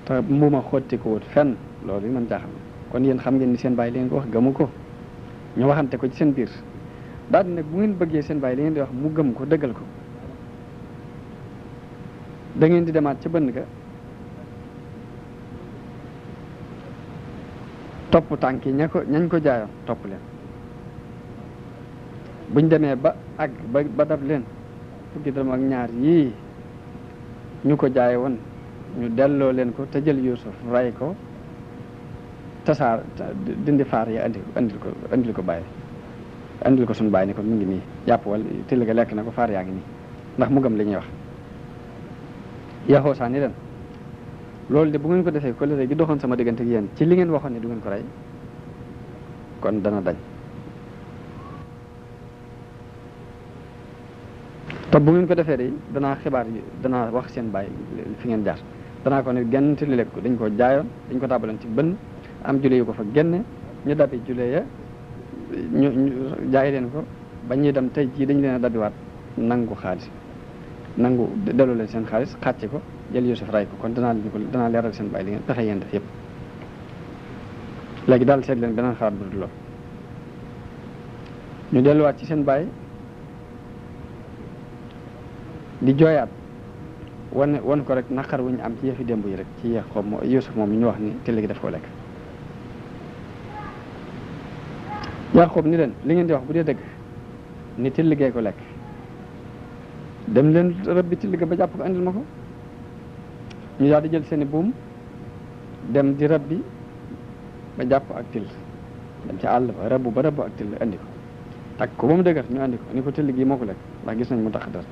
A: te mbuma xotti ko wut fenn loolu yi man jaaxal kon yéen xam ngeen ni seen baay li ngeen ko wax gëmu ko ñu waxante ko ci seen biir daal di nag bu ngeen bëggee seen baay li ngeen di wax mu gëm ko dëggal ko da ngeen di demaat ca bënn ga topp tànk yi ñañ ko jaayoon topp leen buñ demee ba àgg ba dab leen fukki dërëm ak ñaar yii ñu ko jaay woon ñu delloo leen ko te jël Youssouf ray ko tasaar dindi faar yi andil ko bàyyi andil ko suñu bàyyi ni ko mu ngi nii yàpp wala till ga lekk na ko faar yaa ngi nii ndax mu gëm li ñuy wax yaxoo saa ni leen loolu de bu ngeen ko defee kóllëre gi doxoon sama diggante ak yéen ci li ngeen waxoon ne du ngeen ko rey kon dana dañ te bu ngeen ko defee de danaa xibaar yi danaa wax seen bàyyi fi ngeen jaar danaa ko ne genn till lekk ko dañ ko jaayoon dañ ko tàbbaloon ci bënn am jule yu ko fa génne ñu dabi jule ya ñu jaay leen ko ba ñuy dem tey jii dañ leen a dabiwaat nangu xaalis nangu delloo leen seen xaalis xàcce ko jël Youssouf ray ko kon danaa leeral seen bàyyi li ngeen pexe yéen def yëpp léegi daal seet leen beneen xalaat bu dul loolu ñu delluwaat ci seen bàyyi di jooyaat wan ko rek naqar wu ñu am ci yëfi démb yi rek ci yeex xob Youssouf moom ñu wax ni te léegi daf ko lekk Yaqub ni leen li ngeen di wax bu dee dëgg ni till liggéey ko lekk dem leen rëbbi till ga ba jàpp ko andil ma ko ñu daal di jël seeni buum dem di rëbbi ba jàpp ak till dem ci àll ba rëbbu ak till andi ko takk ko ba mu dëgër ñu andi ko ni ko till gi moo ko lekk ndax gis nañ mu tax dara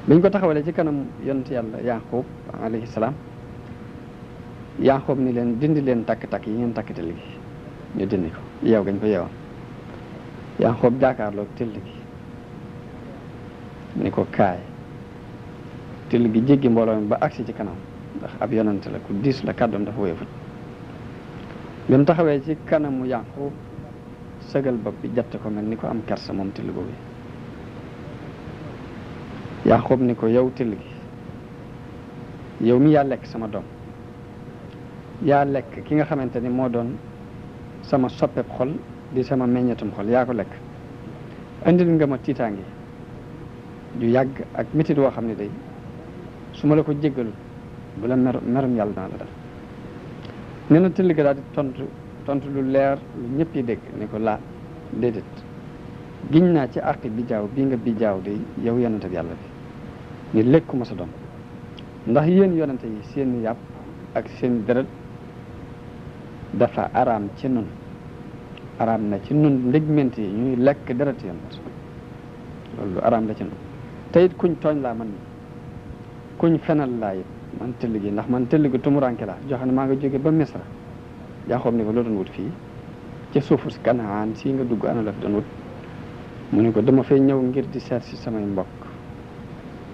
A: biñ ko taxawalee ci kanam yonent yàlla Yaqub alayhi salaam Yaqub ni leen dindi leen takk-takk yi ngeen takk till gi ñu dindi ko yeew gañ ko yeewoon Yanqoob jaakaarloog till gi ni ko kaay. till gi jéggi mbooloo mi ba agsi ci kanam ndax ab yonante la ku diis la kàddoom dafa woyofut bi mu taxawee ci kanamu Yanqoob sëgal bopp bi jatt ko mel ni ko am kersa moom till boobu. Yanqoob ni ko yow till gi yow mi yaa lekk sama doom yaa lekk ki nga xamante ni moo doon sama soppeb xol di sama meññetum xol yaa ko lekk andil nga ma tiitaange ju yàgg ak métit woo xam ne day su ma la ko jéggalul bu la merum yàlla naa la dal. nee na till gi daal di tontu lu leer lu ñëpp yi dégg ni ko laa déedéet giñ naa ci àqi bi jaaw bii nga bi jaaw de yow yonente bi yàlla bi ni lekkuma sa doom ndax yéen yonente yi seen yàpp ak seen deret dafa araam ci nun araam na ci nun ndégment yi ñuy lekk deret yonent loolu lu araam la ci nun te it kuñ tooñ laa man kuñ fenal laa it man tëll gi ndax man tëll gi tumuranke laa joxe ne maa nga jóge ba Misra Yanqoob ni ko loo doon wut fii ca suufu si Kanaan sii nga dugg ana la fi doon wut mu ne ko dama fay ñëw ngir di seet si samay mbokk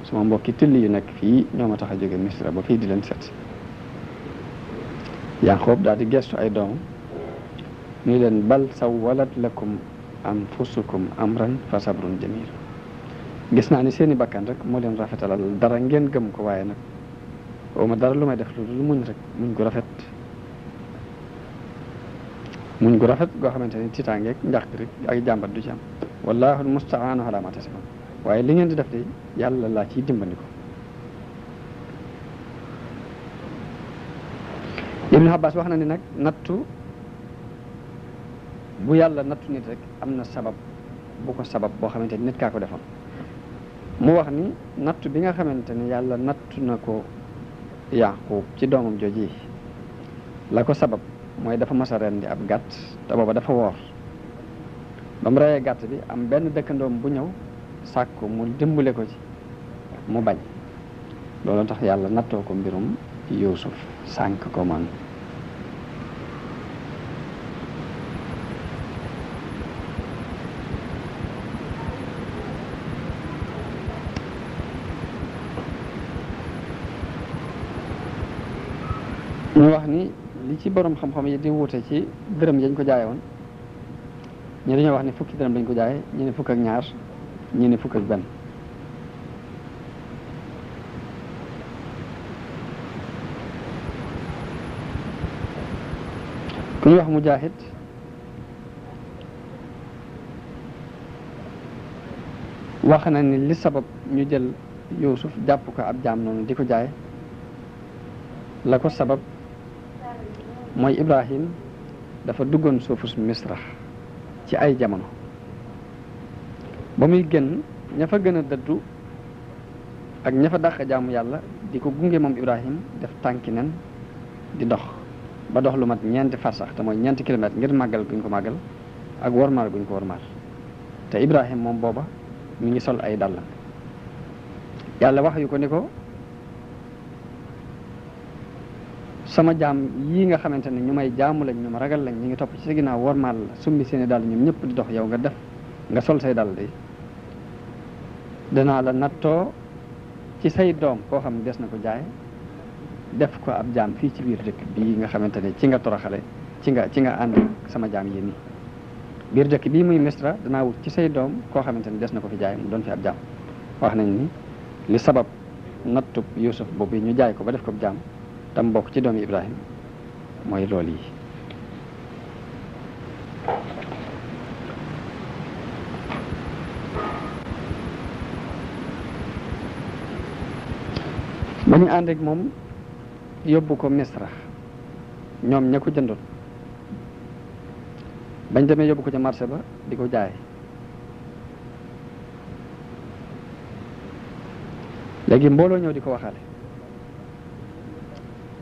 A: sama mbokki tëll yu nekk fii ñoo ma tax a jóge Misra ba fii di leen seet si Yanqoob daal di gestu ay doomam ni leen bal sawwalat lakum anfusukum amran fa sabrun jamil gis naa ni seeni bakkan rek moo leen rafetalal dara ngeen gëm ko waaye nag ma dara lu may def lu muñ rek muñ gu rafet goo xamante ni tiitaangeeg njàq rek ak jàmbat du ci am wallahu almustaanu ala ma tasifun waaye li ngeen di def de yàlla laa ciy dimbandiko. Ibn Abbas wax na ni nag nattu bu yàlla nattu nit rek am na sabab bu ko sabab boo xamante ni nit kaa ko defoon mu wax ni nattu bi nga xamante ni yàlla nattu na ko Yanqoob ci doomam jooji la ko sabab mooy dafa mas a rendi ab gàtt te booba dafa woor ba mu reyee gàtt bi am benn dëkkandoom bu ñëw sàkku mu dimbale ko ci mu bañ loolu tax yàlla nattoo ko mbirum Youssouf sànk ko man ñu wax ni li ci borom xam-xam yi di wute ci dërëm yañ ko jaaye woon ñi dañoo wax ni fukki dërëm lañ ko jaaye ñi ne fukk ak ñaar ñi ne fukk ak benn ku ñuy wax Mujaahid wax na ni li sabab ñu jël Youssouf jàpp ko ab jaam noonu di ko jaay la ko sabab mooy Ibrahim dafa duggoon suufus Misra ci ay jamono ba muy gën ña fa gën a dëddu ak ña fa dàq jaamu yàlla di ko gunge moom Ibrahim def tànki nen di dox ba dox lu mat ñeenti farsax te mooy ñeenti kilomètre ngir màggal guñ ko màggal ak wormaal guñ ko wormaal te Ibrahim moom booba mi ngi sol ay dàllam yàlla wax yu ko ni ko sama jaam yii nga xamante ne ñu may jaamu lañ ñu ma ragal lañ ñu ngi topp ci sa ginnaaw wormaal la summi seeni dàll ñoom ñëpp di dox yow nga sol say dàll de danaa la nattoo ci say doom koo xam ne des na ko jaay def ko ab jaam fii ci biir dëkk bii nga xamante ne ci nga toroxale ci nga ànd sama jaam yi nii biir dëkk bii muy Misra danaa wut ci say doom koo xamante ne des na ko fi jaay mu doon fi ab jaam wax nañ ni li sabab nattub Youssouf boobu ñu jaay ko ba def ko ab jaam tam bokk ci doomi Ibrahim mooy loolu yi ba ñu ànd ak moom yóbbu ko Misra ñoom ña ko jëndoon bañ demee yóbbu ko ca marché ba di ko jaay léegi mbooloo ñëw di ko waxaale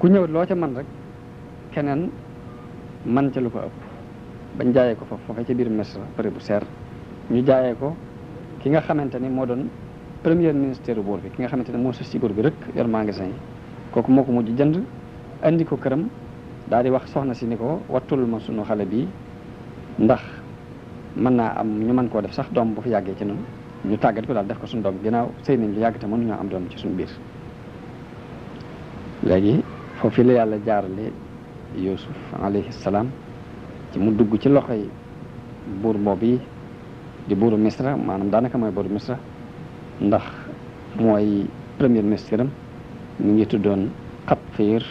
A: ku ñëw loo ca man rek keneen man ca lu ko ëpp bañ jaayee ko foofu ci biir Misra prix bu seer ñu jaayee ko ki nga xamante ni moo doon premier ministère buur bi ki nga xamante ne moo sus ci buur bi rek yor magasin yi kooku moo ko mujj jënd andi ko këram daal di wax soxna si ni ko wattul ma sunu xale bi ndax mën naa am ñu mën koo def sax doom bu fi yàggee ci noonu ñu tàggat ko daal def ko suñu doom ginnaaw sëy nañ lu yàgg te mënuñoo am doom ci suñu biir. léegi foofu la yàlla jaarale Youssouf alayhi salaam ci mu dugg ci loxoy buur boobu yi di buuru Misra, maanaam daanaka mooy buuru Misra ndax mooy premier ministre am mi ngi tuddoon Qatfir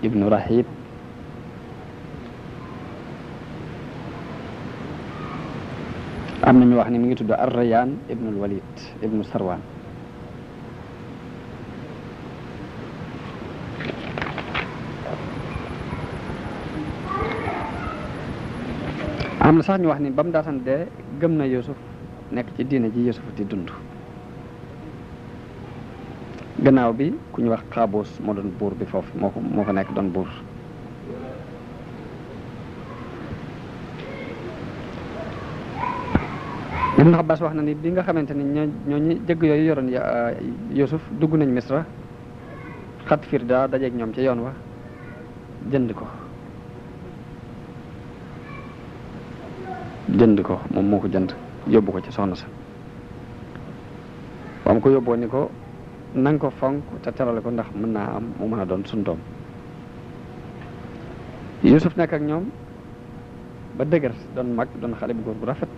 A: ibnu Rahib. am nañu wax ni mi ngi tudd Ar-Rayyan ibnul Walid ibnu Sarwan. am na sax ñu wax ni ba mu daataan dee gëm na Youssouf nekk ci diine ji Youssouf di dund. gannaaw bi ku ñu wax Qaboos moo doon buur bi foofu moo ko nekk doon buur. Ibn Abbas wax na ni bi nga xamante ni ñooñu jëgg yooyu yoroon Youssouf dugg nañ Misra, Xatfir daa dajeeg ñoom ca yoon wa jënd ko moom moo ko jënd yóbbu ko ci soxna sa. ba mu ko yóbboo ni ko nanga ko fonk te terale ko ndax mën naa am mu mën a doon suñ doom. Youssouf nekk ak ñoom ba dëgër doon mag doon xale bu góor bu rafet.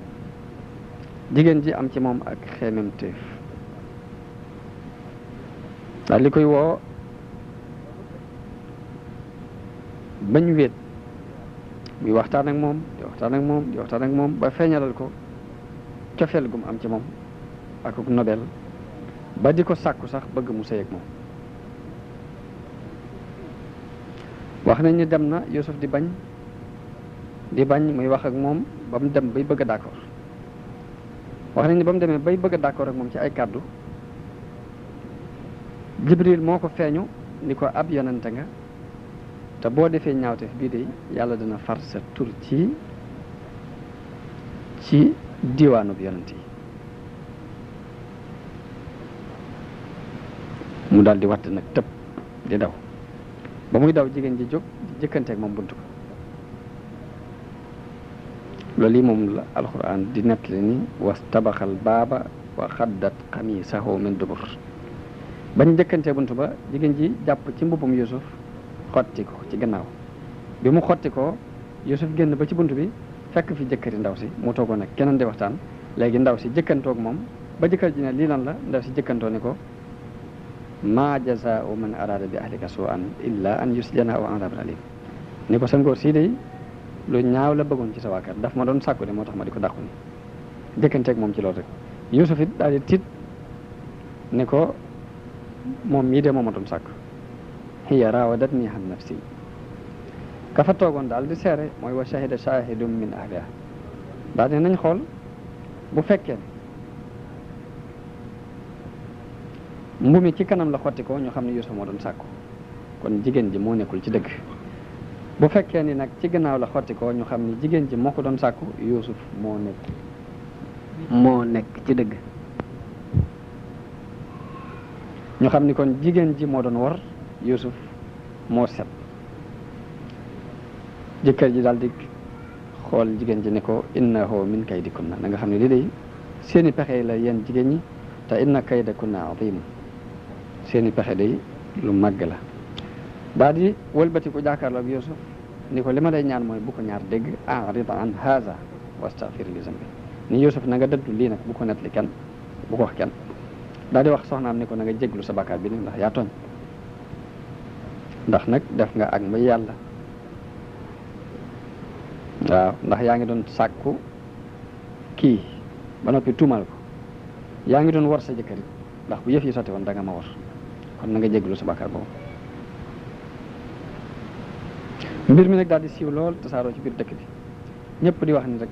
A: jigéen ji am ci moom ak xeememteef daal li koy woo bañ wéet muy waxtaan ak moom di waxtaan ak moom ba feeñalal ko cofeel gum am ci moom ak nobel ba di ko sàkku sax bëgg mu sëy ak moom. wax nañ ni dem na Youssouf di bañ muy wax ak moom ba mu dem bay bëgg a d'accord. wax nañ ni ba mu demee bay bëgg a d'accord ak moom ci ay kàddu Jibril moo ko feeñu ni ko ab yonente nga te boo defee ñaawteef bii de yàlla dina far sa tur ci diwaanub yonent yi. mu daal di wadd nag tëb di daw ba muy daw jigéen ji jóg di jëkkanteeg moom buntu ko. loolu yi moom la alquran di nettali ni wastabaxal baaba wa xaddat xamiisahu min dubur. bañ jëkkantee buntu ba jigéen ji jàpp ci mbubbum Youssouf xotti ko ci gannaaw bi mu xotti ko Youssouf génn ba ci buntu bi fekk fi jëkkëri ndaw si mu toogoon ak keneen di waxtaan. léegi ndaw si jëkkantoog moom ba jëkkër ji ne lii lan la ndaw si jëkkantoo ni ko maa jazaa'u man araada bi ahlika su'an illa an yusjana aw adabun alim ni ko sa ngóor sii de lu ñaaw la bëggoon ci sa waa kër daf ma doon sàkku de moo tax ma di ko dàqu ni jëkkanteeg moom ci loolu rek. Youssouf it daal di tiit ni ko moom mii de moo ma doon sàkku hiya raawadatni an nafsi. ka fa toogoon daal di seere mooy wa shahida shahidun min ahliha daal di nañ xool bu fekkee mbu mi ci kanam la xotti ko ñu xam ne Youssouf moo doon sàkku kon jigéen ji moo nekkul ci dëgg. bu fekkee ni nag ci gannaaw la xotti ko ñu xam ni jigéen ji moo ko doon sàkku Youssouf moo nekk ci dëgg. ñu xam ni kon jigéen ji moo doon war Youssouf moo set. jëkkër ji daal di xool jigéen ji ne ko innahu min kaydikunna na nga xam ne li day seeni pexe la yéen jigéen ñi te inna kaydakunna azim seeni pexe day lu màgg la. daal di wëlbati ko jàkkaarloo ak Youssouf ni ko li ma lay ñaan mooy bu ko ñaar dégg a'rid an haza wastaghfir li zambi ni Youssouf na nga dëddu lii nag bu ko nettali kenn bu ko wax kenn. daal di wax soxnaam ni ko na nga jéglu sa bakkaar bi nag ndax yaa tooñ ndax nag def nga ak mbay yàlla. waaw ndax yaa ngi doon sàkku kii ba noppi tuumal ko yaa ngi doon war sa jëkkër ndax bu yëf yi sotti woon da nga ma war kon na nga jéglu sa bakkaar boobu. mbir mi nag daal di siiw lool tasaaroo ci biir dëkk bi ñëpp di wax ni rek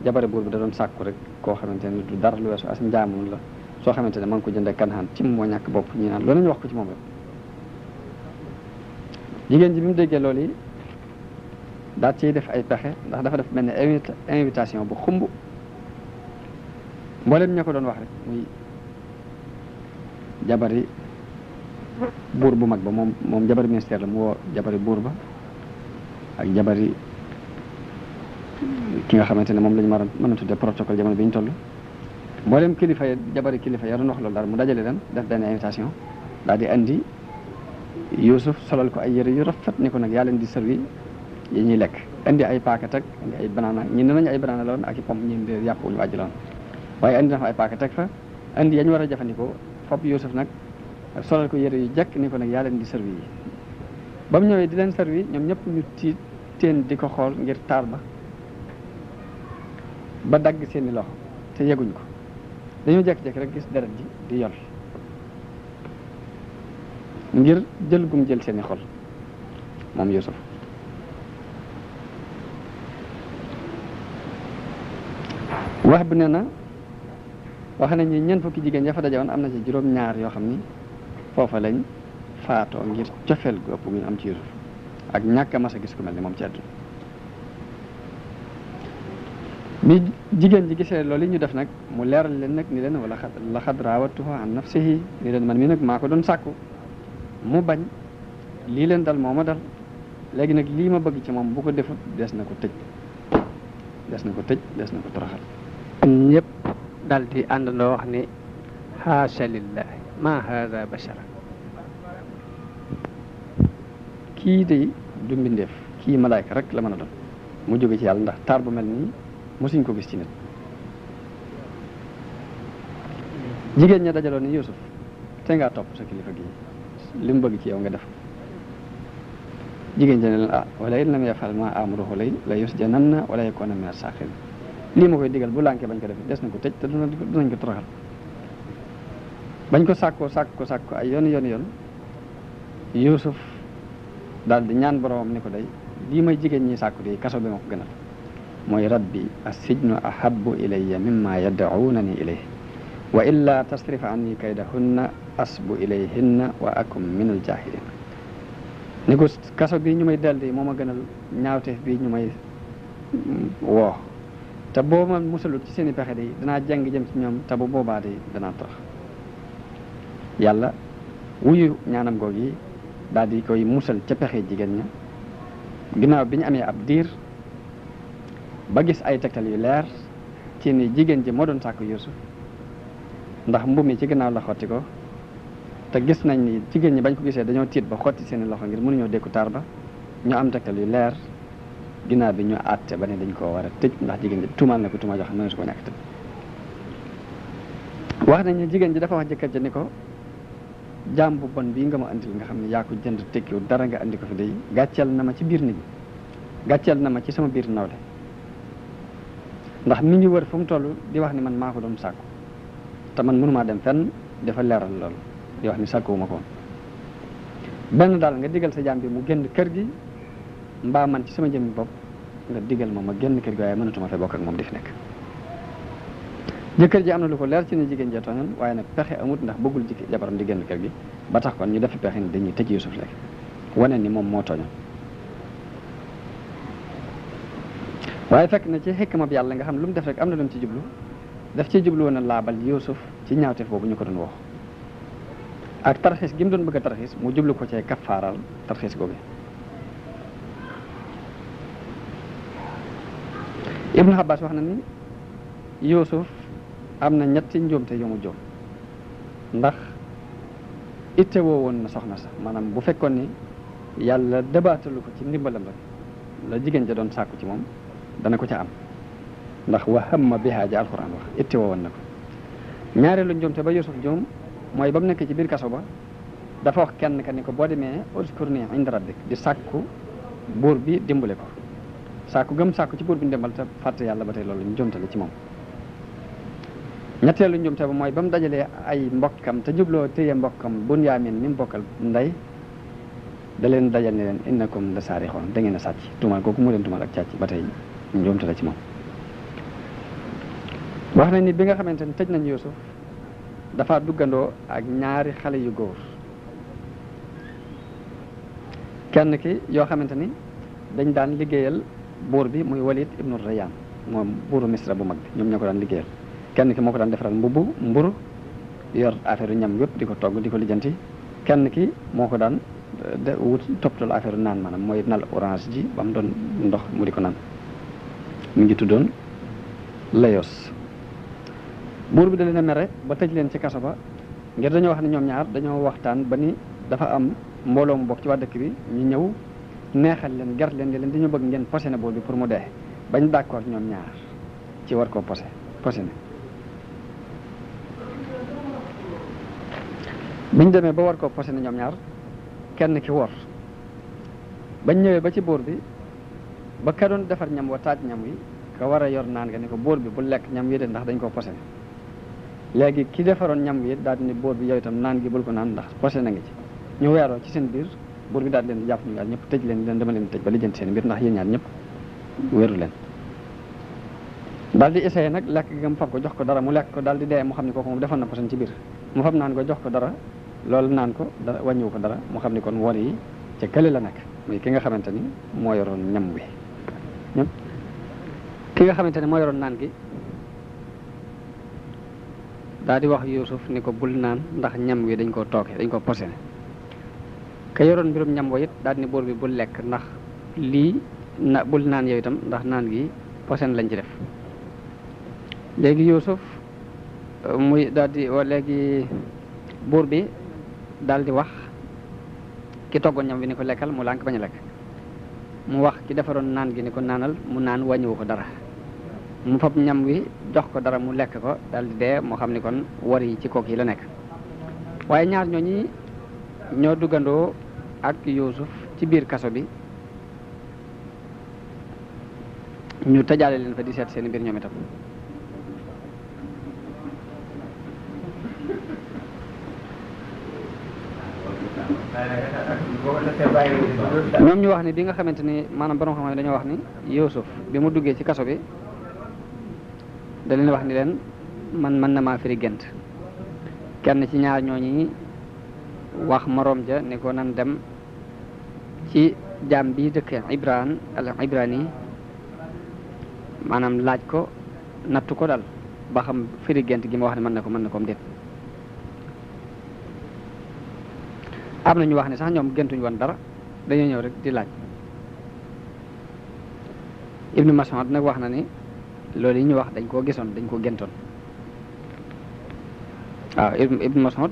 A: jabare buur bi da doon sàkku rek koo xamante ne du dara lu weesu as njaamoon la soo xamante ne ma ngi ko jëndee Kanaan ci moo ñàkk bopp ñi naan loolu ñu wax ko ci moom rek. jigéen ji bi mu déggee loolu yi daal ciy def ay pexe ndax dafa def mel ne invitation bu xumb mboolem ña ko doon wax rek muy jabari buur bu mag ba moom jabari ministère la mu woo jabari buur ba ak jabari ki nga xamante ne moom la ñu mën a tuddee protocole jamono bi ñu toll mboolem kilifa yi jabari kilifa ya doon wax loolu daal mu dajale leen def benn invitation daal di andi Youssouf solal ko ay yëre yu rafet ni ko nag yaa leen di servi yi ñuy lekk indi ay paakat ak indi ay banana ñi ne nañu ay banana la woon ak i pomme ñi de yàpp wuñu wàjj la woon waaye indi na fa ay paakat teg fa indi yañ war a jëfandikoo fop Youssouf nag solal ko yëre yu jekk ni ko nag yaa leen di servi yi ba mu ñëwee di leen servi ñoom ñëpp ñu tiit teen di ko xool ngir taar ba dagg seeni loxo te yeguñ ko dañoo jekk-jekk rek gis deret ji di yol ngir jël gum jël seeni xol moom Youssouf wax bu nee na wax nañ ni ñeent fukki jigéen ya fa dajewoon am na ci juróom-ñaar yoo xam ni foofa lañ faatoo ngir cofeel gu ëpp bu ñu am ci Youssouf ak ñàkk a mas a gis ku mel ni moom ci àdduna bi jigéen ji gisee loolu yi ñu def nag mu leeral leen nag ni leen wala laqad raawatuhu an nafsihi ni leen man mii nag maa ko doon sàkku mu bañ lii leen dal moo ma dal léegi nag lii ma bëgg ci moom bu ko defut des na ko tëj des na ko toroxal ñëpp dal di àndandoo wax ni haasha lillahi ma haada bashara kii de du mbindeef kii malaayka rek la mën a doon mu jóge ci yàlla ndax taar bu mel nii mosuñ ko gis ci nit jigéen ña dajaloon ni Youssouf te ngaa topp sa kilifa gi li mu bëgg ci yow nga def jigéen ña ne leen wala in lam yafal ma amruhu la yusjananna wala yakuna min as-saxirin lii ma koy digal bu lànkee bañ ko def des na ko tëj te dinañ ko toroxal bañ ko sàkko ay yoon Youssouf daal di ñaan boromam ni ko day lii may jigéen ñi sàkku di kaso bi ma ko gënal mooy rabbi as-sijnu ahabbu ilayya mimma yad'unani ilayhi wa illa tasrif anni kaydahunna asbu ilayhinna wa akum min al-jahilin ni ko kaso bi ñu may deldi moo ma gënal ñaawteef bi ñu may woo te boo ma musalut ci seen i pexe de danaa jàng jëm ci ñoom te bu boobaa de danaa torox yàlla wuyu ñaanam googu yi daal di koy musal ca pexe jigéen ña ginnaaw bi ñu amee ab diir ba gis ay tegtal yu leer ci ni jigéen ji moo doon sàkku Youssouf ndax mbubb mi ci ginnaaw la xotti ko te gis nañ ni jigéen ñi bañ ko gisee dañoo tiit ba xotti seeni loxo ngir mënuñoo dékku taar ba ñu am tegtal yu leer ginnaaw bi ñu àtte ba ne dañ koo war a tëj ndax jigéen ji tuumaal na ko tuuma joo xam ne su ko ñàkk tëj wax nañ ni jigéen ji dafa wax jëkkër ji ni ko jaam bu bon bii nga ma andil nga xam ne yaa ko jënd tekkiwu dara nga andi ko fi day gàcceel na ma ci biir nit ñi gàcceel na ma ci sama biir nawle ndax mi ngi wër fu mu toll di wax ni man maa ko doon sàkku te man mënumaa dem fenn dafa leeral loolu di wax ni sàkkuwuma ko benn daal nga digal sa jaam bi mu génn kër gi mbaa man ci sama jëmmi bopp nga digal ma génn kër gi waaye mënatuma fee bokk ak moom di fi nekk jëkkër ji am na lu ko leer ci ne jigéen jee tooñoon waaye nag pexe amut ndax bëggul jabaram di génn kër gi ba tax kon ñu defi pexe ni dañuy tëj Youssouf léegi wane ni moom moo tooñoon waaye fekk na ci xikma bi yàlla nga xam lu mu def rek am na lu mu ci jublu daf ci jublu woon a laabal Youssouf ci ñaawteef boobu ñu ko doon wax ak tarxiis gi mu doon bëgg a tarxiis mu jublu ko cee kaffaaral tarxiis googu Ibnu Abbas wax na ni Youssouf am na ñetti njuumte yu mu jóom ndax itte woo woon na soxna sax maanaam bu fekkoon ni yàlla débaatalu ko ci ndimbalam rek la jigéen ja doon sàkku ci moom dana ko ca am ndax wa hamma bihaa ja alquran wax itte woo woon na ko ñaareelu njuumte ba Youssouf joom mooy ba mu nekk ci biir kaso ba dafa wax kenn ka ni ko boo demee uzkurni inda rabbik di sàkku buur bi dimbale ko sàkku gëm sàkku ci buur bi ndimbal te fàtte yàlla ba tey loolu njuumte la ci moom ñetteelu njuumte ba mooy ba mu dajalee ay mbokkam te jubloo téye mbokkam Bunyaamin mi mu bokkal ndey da leen dajal ne leen innakum la saarixoon da ngeen a sàcc tuumal kooku mu leen tuumal ak càcc ba tey njuumte la ci moom wax nañ ni bi nga xamante ni tëj nañ Youssouf dafa duggandoo ak ñaari xale yu góor kenn ki yoo xamante ni dañ daan liggéeyal buur bi muy Walid ibnu Rayyan moom buuru Misra bu mag bi ñoom ñoo ko daan liggéeyal kenn ki moo ko daan defaral mburu yor affaire yu ñam yëpp di ko togg di ko lijjanti kenn ki moo ko daan wut toppatoo affaire naan maanaam mooy nal orange ji ba mu doon ndox mu di ko naan mi ngi tuddoon Layos. buur bi da leen a mere ba tëj leen ci kaso ba ngir dañoo wax ne ñoom ñaar dañoo waxtaan ba ni dafa am mbooloo mu bokk ci waa dëkk bi ñu ñëw neexal leen ger leen di leen dañoo bëgg ngeen posé buur bi pour mu dee bañ d'accord ñoom ñaar ci war koo posé biñ demee ba war koo posé ñoom ñaar kenn ki wor bañ ñëwee ba ci buur bi ba ka doon defar ñam wa taaj ñam wi ka war a yor naan nga ni ko buur bi bu lekk ñam wi de ndax dañ koo posé léegi ki defaroon ñam wi daal di ni buur bi yow itam naan gi bul ko naan ndax posé na ngi ci ñu weeroo ci seen biir buur bi daal di leen di jàpp ñu daal ñëpp tëj leen dama leen tëj ba lijjanti seen mbir ndax yéen ñaar ñëpp wéeru leen daal di essayé nag lekk gi mu fab ko jox ko dara mu lekk ko daal di dee mu xam ne kooku moom defoon na posé ci biir mu fab naan ko jox ko dara loolu naan ko dara wàññiwu ko dara mu xam ni kon wor yi ca kële la nekk muy ki nga xamante ni moo yoroon ñam wi ñëpp ki nga xamante ni moo yoroon naan gi daal di wax Youssouf ni ko bul naan ndax ñam wi dañ koo tooke dañ koo posé ka yoroon mbirum ñam wa it daal di ni buur bi bul lekk ndax lii bul naan yow itam ndax naan gi posé lañ ci def léegi Youssouf muy daal di léegi buur bi daal di wax ki toggoon ñam wi ni ko lekkal mu lànk bañ a lekk mu wax ki defaroon naan gi ni ko naanal mu naan wàññiwu ko dara mu fab ñam wi jox ko dara mu lekk ko daal di dee moo xam ni kon war yi ci kook yi la nekk waaye ñaar ñooñi ñoo duggandoo ak Youssouf ci biir kaso bi ñu tëjaale leen fa di seet seen mbir ñoom itam ñoom ñu wax ni bi nga xamante ni maanaam borom xam-xam dañoo wax ni Youssouf bi mu duggee ci kaso bi da leen wax ni leen man mën na maa firi gént kenn ci ñaar ñooñi wax moroom ja ni ko nan dem ci jaam bi dëkk Ibrani maanaam laaj ko nattu ko dal ba xam firi gént gi ma wax ne mën na ko déet am na ñu wax ne sax ñoom géntuñu woon dara dañoo ñëw rek di laaj Ibnu Mas'ud nag wax na ni loolu yi ñu wax dañ koo gisoon dañ koo géntoon waaw Ibnu Mas'ud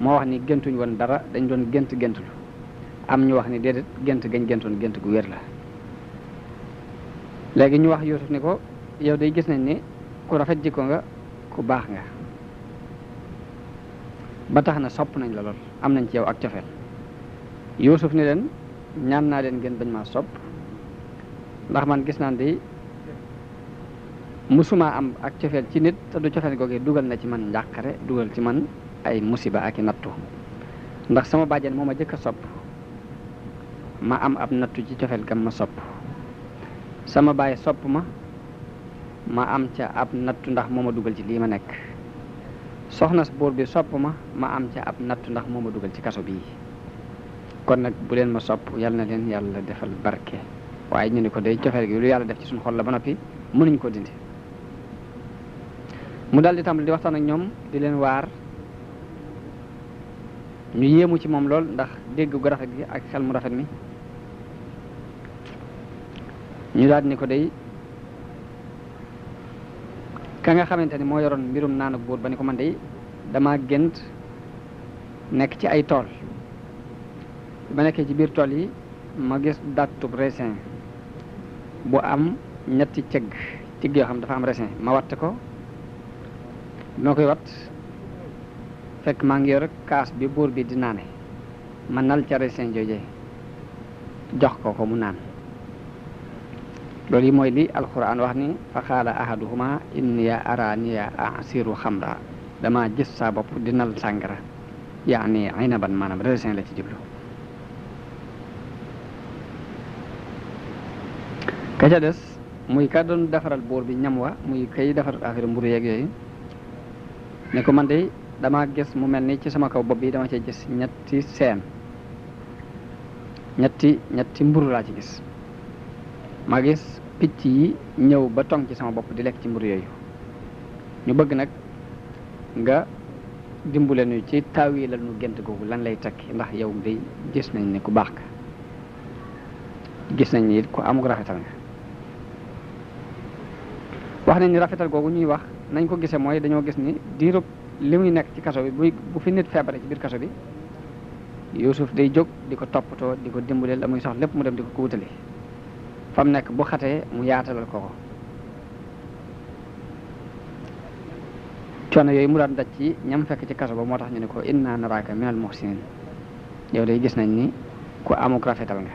A: moo wax ni géntuñu woon dara dañ doon géntulu am ñu wax ni déedéet gént gañ géntoon gént gu wér la léegi ñu wax Youssouf ni ko yow day gis nañ ni ku rafet jikko nga ku baax nga ba tax na sopp nañ la lool am nañ ci yow ak cofeel Youssouf ni leen ñaan naa leen ngeen bañ maa sopp ndax man gis naan di musuma am ak cofeel ci nit te du cofeel googee dugal na ci man njàqare dugal ci man ay musiba ak i nattu ndax sama bàjjen moo ma jëkk a sopp ma am ab nattu ci cofeel gam ma sopp sama baay sopp ma am ca ab nattu ndax moo ma dugal ci lii ma nekk soxna si buur bi sopp ma am ca ab nattu ndax moo ma dugal ci kaso bii kon nag bu leen ma sopp yal na leen yàlla defal barke waaye ñu ni ko day cofeel gi lu yàlla def ci suñu xol la ba noppi mënuñ ko dindi mu daal di tàmbali di waxtaan ak ñoom di leen waar ñu yéemu ci moom lool ndax dégg gu rafet gi ak xel mu rafet mi ñu daal ni ko day ka nga xamante ni moo yoroon mbirum naan ak buur ba ni ko man day dama gént nekk ci ay tool ba nekkee ci biir tool yi ma gis dattub raisin bu am ñetti cëgg yoo xam dafa am raisin ma watt ko moo koy wat fekk maa ngi yor kaas bi buur bi di naane ma nal ca raisin jooje jox ko mu naan loolu yi mooy li alquran wax ni fa qaala ahaduhuma inniya araniya asiru xamra dama gis saa bopp di nal sàngara yaani inaban maanaam raisin la ci jublu ka ca des muy ka doon defaral buur bi ñam wa muy kay defar affaire mburu yeeg yooyu ne ko man de dama gis mu mel ni ci sama kaw bopp bi dama cee gis ñetti seen ñetti mburu laa ci gis ma gis picc yi ñëw ba tong ci sama bopp di lekk ci mburu yooyu ñu bëgg nag nga dimbule nu ci taw yi la nu gént googu lan lay tekki ndax yow day gis nañ ne ku baax nga gis nañ ni it ku amuk rafetal nga wax nañ ni rafetal googu ñuy wax nañ ko gisee mooy dañoo gis ni diirub li muy nekk ci kaso bi bu fi nit feebare ci biir kaso bi Youssouf day jóg di ko toppatoo di ko dimbale la muy soxla lépp mu dem di ko wutali fa mu nekk bu xatee mu yaatalal ko coono yooyu mu daan daj ci ñam fekk ci kaso ba moo tax ñu ne ko inna naraaka minal muhsinin yow day gis nañ ni ku amuk rafetal nga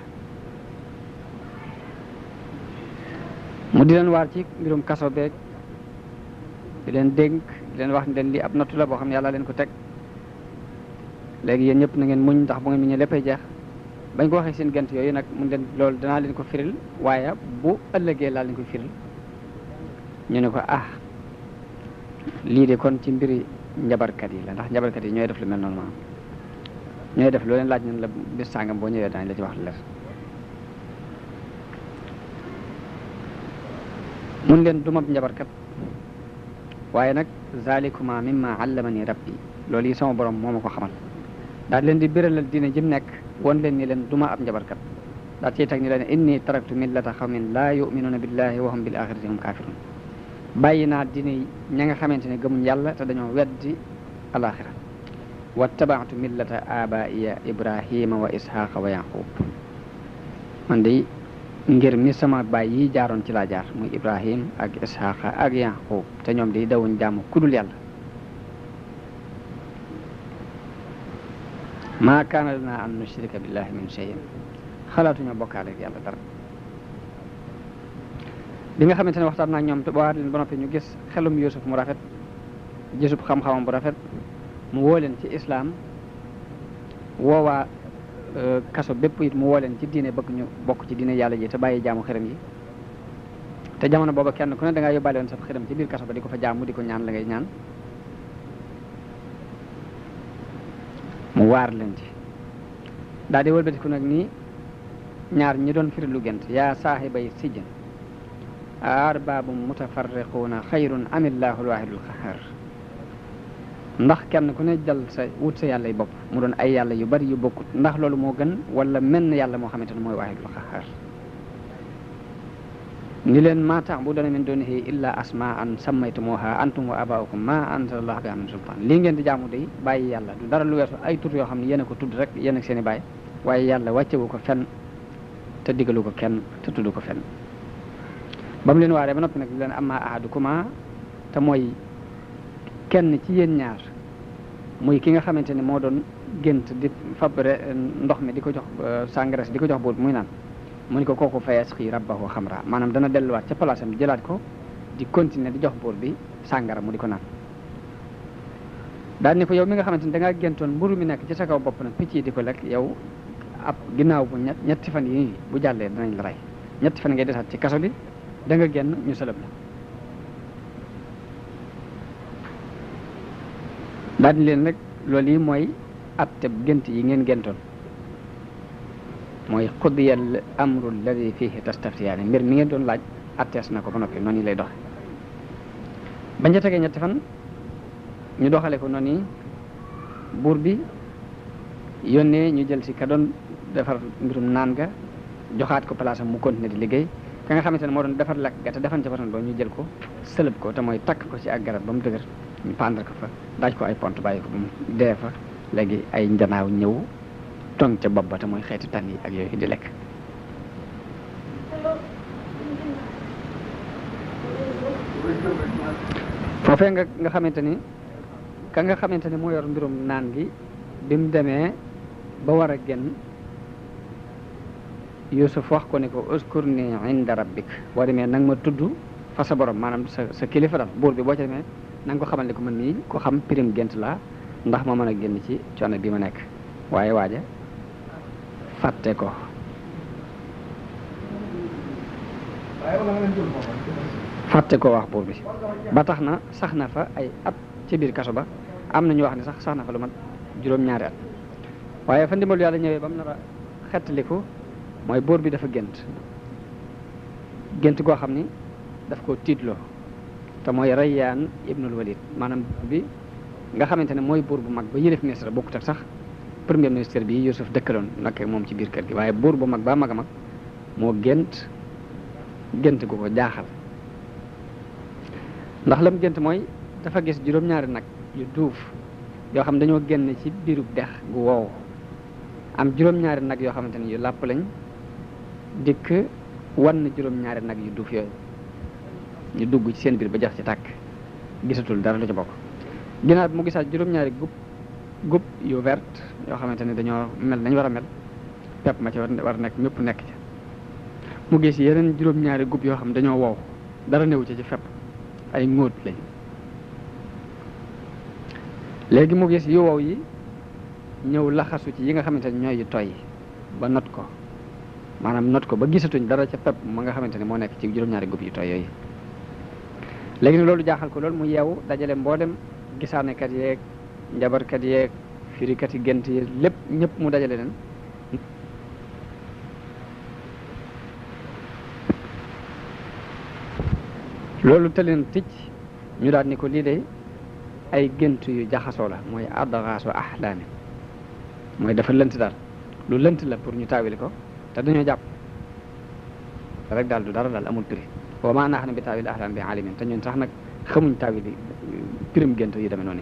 A: mu di leen waar ci mbirum kaso beeg di leen dénk di leen wax ni leen lii ab nattu la boo xam ne yàlla leen ko teg léegi yéen ñëpp na ngeen muñ ndax bu ngeen muñee léppay jeex bañ ko waxee seen gent yooyu nag mu leen loolu danaa leen ko firil waaye bu ëllëgee laa leen koy firil ñu ne ko lii de kon ci mbiri njabarkat yi la ndax njabarkat yi ñooy def lu mel noonu maanaam ñooy def loo leen laaj nañ la bis sàngam boo ñëwee daañu la ci wax lu leer mun leen dumab njabarkat waaye nag zalikuma mimma allamani rabbi loolu yi sama borom moo ma ko xamal daal leen di béralal diine jëm nekk won leen ni leen duma ab njabarkat daal ciy teg ni leen inni taraktu millata xawmin laa yuminuuna billahi wa hum bil axirati hum kafirun bàyyi naa diine ña nga xamante ne gëmuñ yàlla te dañoo weddi alaxira wattabaatu millata abaiya ibrahima wa ishaqa wa yaqub man de ngir mi sama baay yi jaaroon ci laa jaar muy ibrahim ak ishaqa ak yaqub te ñoom di dawuñ jaamu kudul yàlla maa kaana lana an nushrika billahi min shay'in xalaatuñoo bokkaale ak yàlla dara bi nga xamante ne waxtaan naa ñoom te ba leen ba noppi ñu gis xelum Youssouf mu rafet gisub xam-xamam bu rafet mu woo leen ci islaam woowaa kaso bépp it mu woo leen ci diine bëgg ñu bokk ci diine yàlla ji te bàyyi jaamu xërëm yi te jamono booba kenn ku ne da ngaa yóbbaale woon sa xërëm ci biir kaso ba di ko fa jaamu di ko ñaan la ngay ñaan mu waar leen ci daal di wëlbatiku nag nii ñaar ñi doon firi lu gént yaa saaxibay sijjan arbabum mutafarriquuna xayrun amillahu alwahidul qahhar ndax kenn ku ne jël sa wut sa yàlla yi bopp mu doon ay yàlla yu bari yu bokkut ndax loolu moo gën wala menn yàlla moo xamante ne mooy wahidul qahhar ni leen ma ta'buduna min dunihi illa asma'an sammaytumuha antum wa aba'ukum ma anzalallahu biha min sultan lii ngeen di jaamu day bàyyi yàlla du dara lu weesu ay tur yoo xam ne yéen a ko tudd rek yéen ak seen i baay waaye yàlla wàccewu ko fenn te digalu ko kenn te tudd ko fenn ba mu leen waaree ba noppi nag leen amma ahadukuma te mooy kenn ci yéen ñaar muy ki nga xamante ne moo doon gént di fabre ndox mi di ko jox sangara di ko jox buur muy naan mu ni ko kooku fayasqi rabbahu xamra maanaam dana delluwaat ca place am jëlaat ko di continuer di jox buur bi sàngara mu di ko naan daal ni ko yow mi nga xamante ne da ngaa géntoon mburu mi nekk ci sa kaw bopp nag picc yi di ko lekk yow ab ginnaaw bu ñetti fan yi bu jàllee danañ la rey ñetti fan ngay desaat ci kaso bi da nga génn ñu sëlëb la daal di leen rek loolu yi mooy atteb gént yi ngeen géntoon mooy qudiyal amru alladi fihi tastaftiyaani mbir mi ngeen doon laaj attees na ko ba noppi noonu lay doxe bañ ca tegee ñetti fan ñu doxale ko noonu buur bi yónnee ñu jël si ka doon defar mbirum naan ga joxaat ko place am mu continuer di liggéey ka nga xamante ne moo doon defar lekk ga te defan ca façon boobu ñu jël ko sëlëb ko te mooy takk ko ci ak garab ba mu dëgër ñu pendre ko fa daaj ko ay pont bàyyi ko ba mu dee fa léegi ay njanaaw ñëw tong ca bopp ba te mooy xeeti tànn yi ak yooyu di lekk foofee nga xamante ni ka nga xamante ni moo yor mbirum naan gi bi mu demee ba war a génn Youssouf wax ko ne ko uskurni inda rabbik boo demee nang ma tudd fa sa borom maanaam sa kilifa dal buur bi boo ca demee na nga ko xamal ne ko man nii ko xam pirim gént laa ndax ma mën a génn ci coono bi ma nekk waaye waaja fàtte ko wax buur bi ba tax na sax na fa ay at ci biir kaso ba am na ñu wax ne sax na fa lu mat juróom-ñaari at waaye fa ndimbalu yàlla ñëwee ba mu nar a xettaliku mooy buur bi dafa gént goo xam ni daf ko tiitloo te mooy Rayyaan ibnul Walid maanaam bi nga xamante ne mooy buur bu mag ba yëlef ministre bokkut ak sax premier ministre bi Youssouf dëkkaloon nag moom ci biir kër gi waaye buur bu mag ba mag a mag moo gént gu ko jaaxal ndax lam gént mooy dafa gis juróom-ñaari nag yu duuf yoo xam dañoo génn ci biirub dex gu woow am juróom-ñaari nag yoo xamante ni yu làpp lañ dikk wan juróom-ñaari nag yu duuf yooyu ñu dugg ci seen biir ba jax ci tàkk gisatul dara lu ci bokk. ginnaaw bi mu gisaat juróom-ñaari gub yu vert yoo xamante ni dañoo mel nañ war a mel pepp ma ci war nekk mépp nekk ci mu gis yeneen juróom-ñaari gub yoo xam dañoo wow dara newu ci fepp ay ngóot lañ. léegi mu gis yu wow yi ñëw laxasu ci yi nga xamante ni ñooy yu tooy ba not ko maanaam not ko ba gisatuñ dara ca pepp ma nga xamante ni moo nekk ci juróom-ñaari gub yu tooy yooyu. léegi nag loolu jaaxal ko loolu mu yeewu dajale mboolem gisaanekat yeeg njabarkat yeeg firikat yi gént yi lépp ñëpp mu dajale leen loolu te leen ticc ñu daal ni ko lii de ay gént yu jaxasoo la mooy adgaasu ahlaami mooy dafa lënt daal lu lënt la pour ñu taawil ko te dañoo jàpp rek daal du dara daal amul prix wa maa nahnu bi taawil ahlaam bi alimin te ñun sax nag xamuñ taawil pirim gént yi demee noonu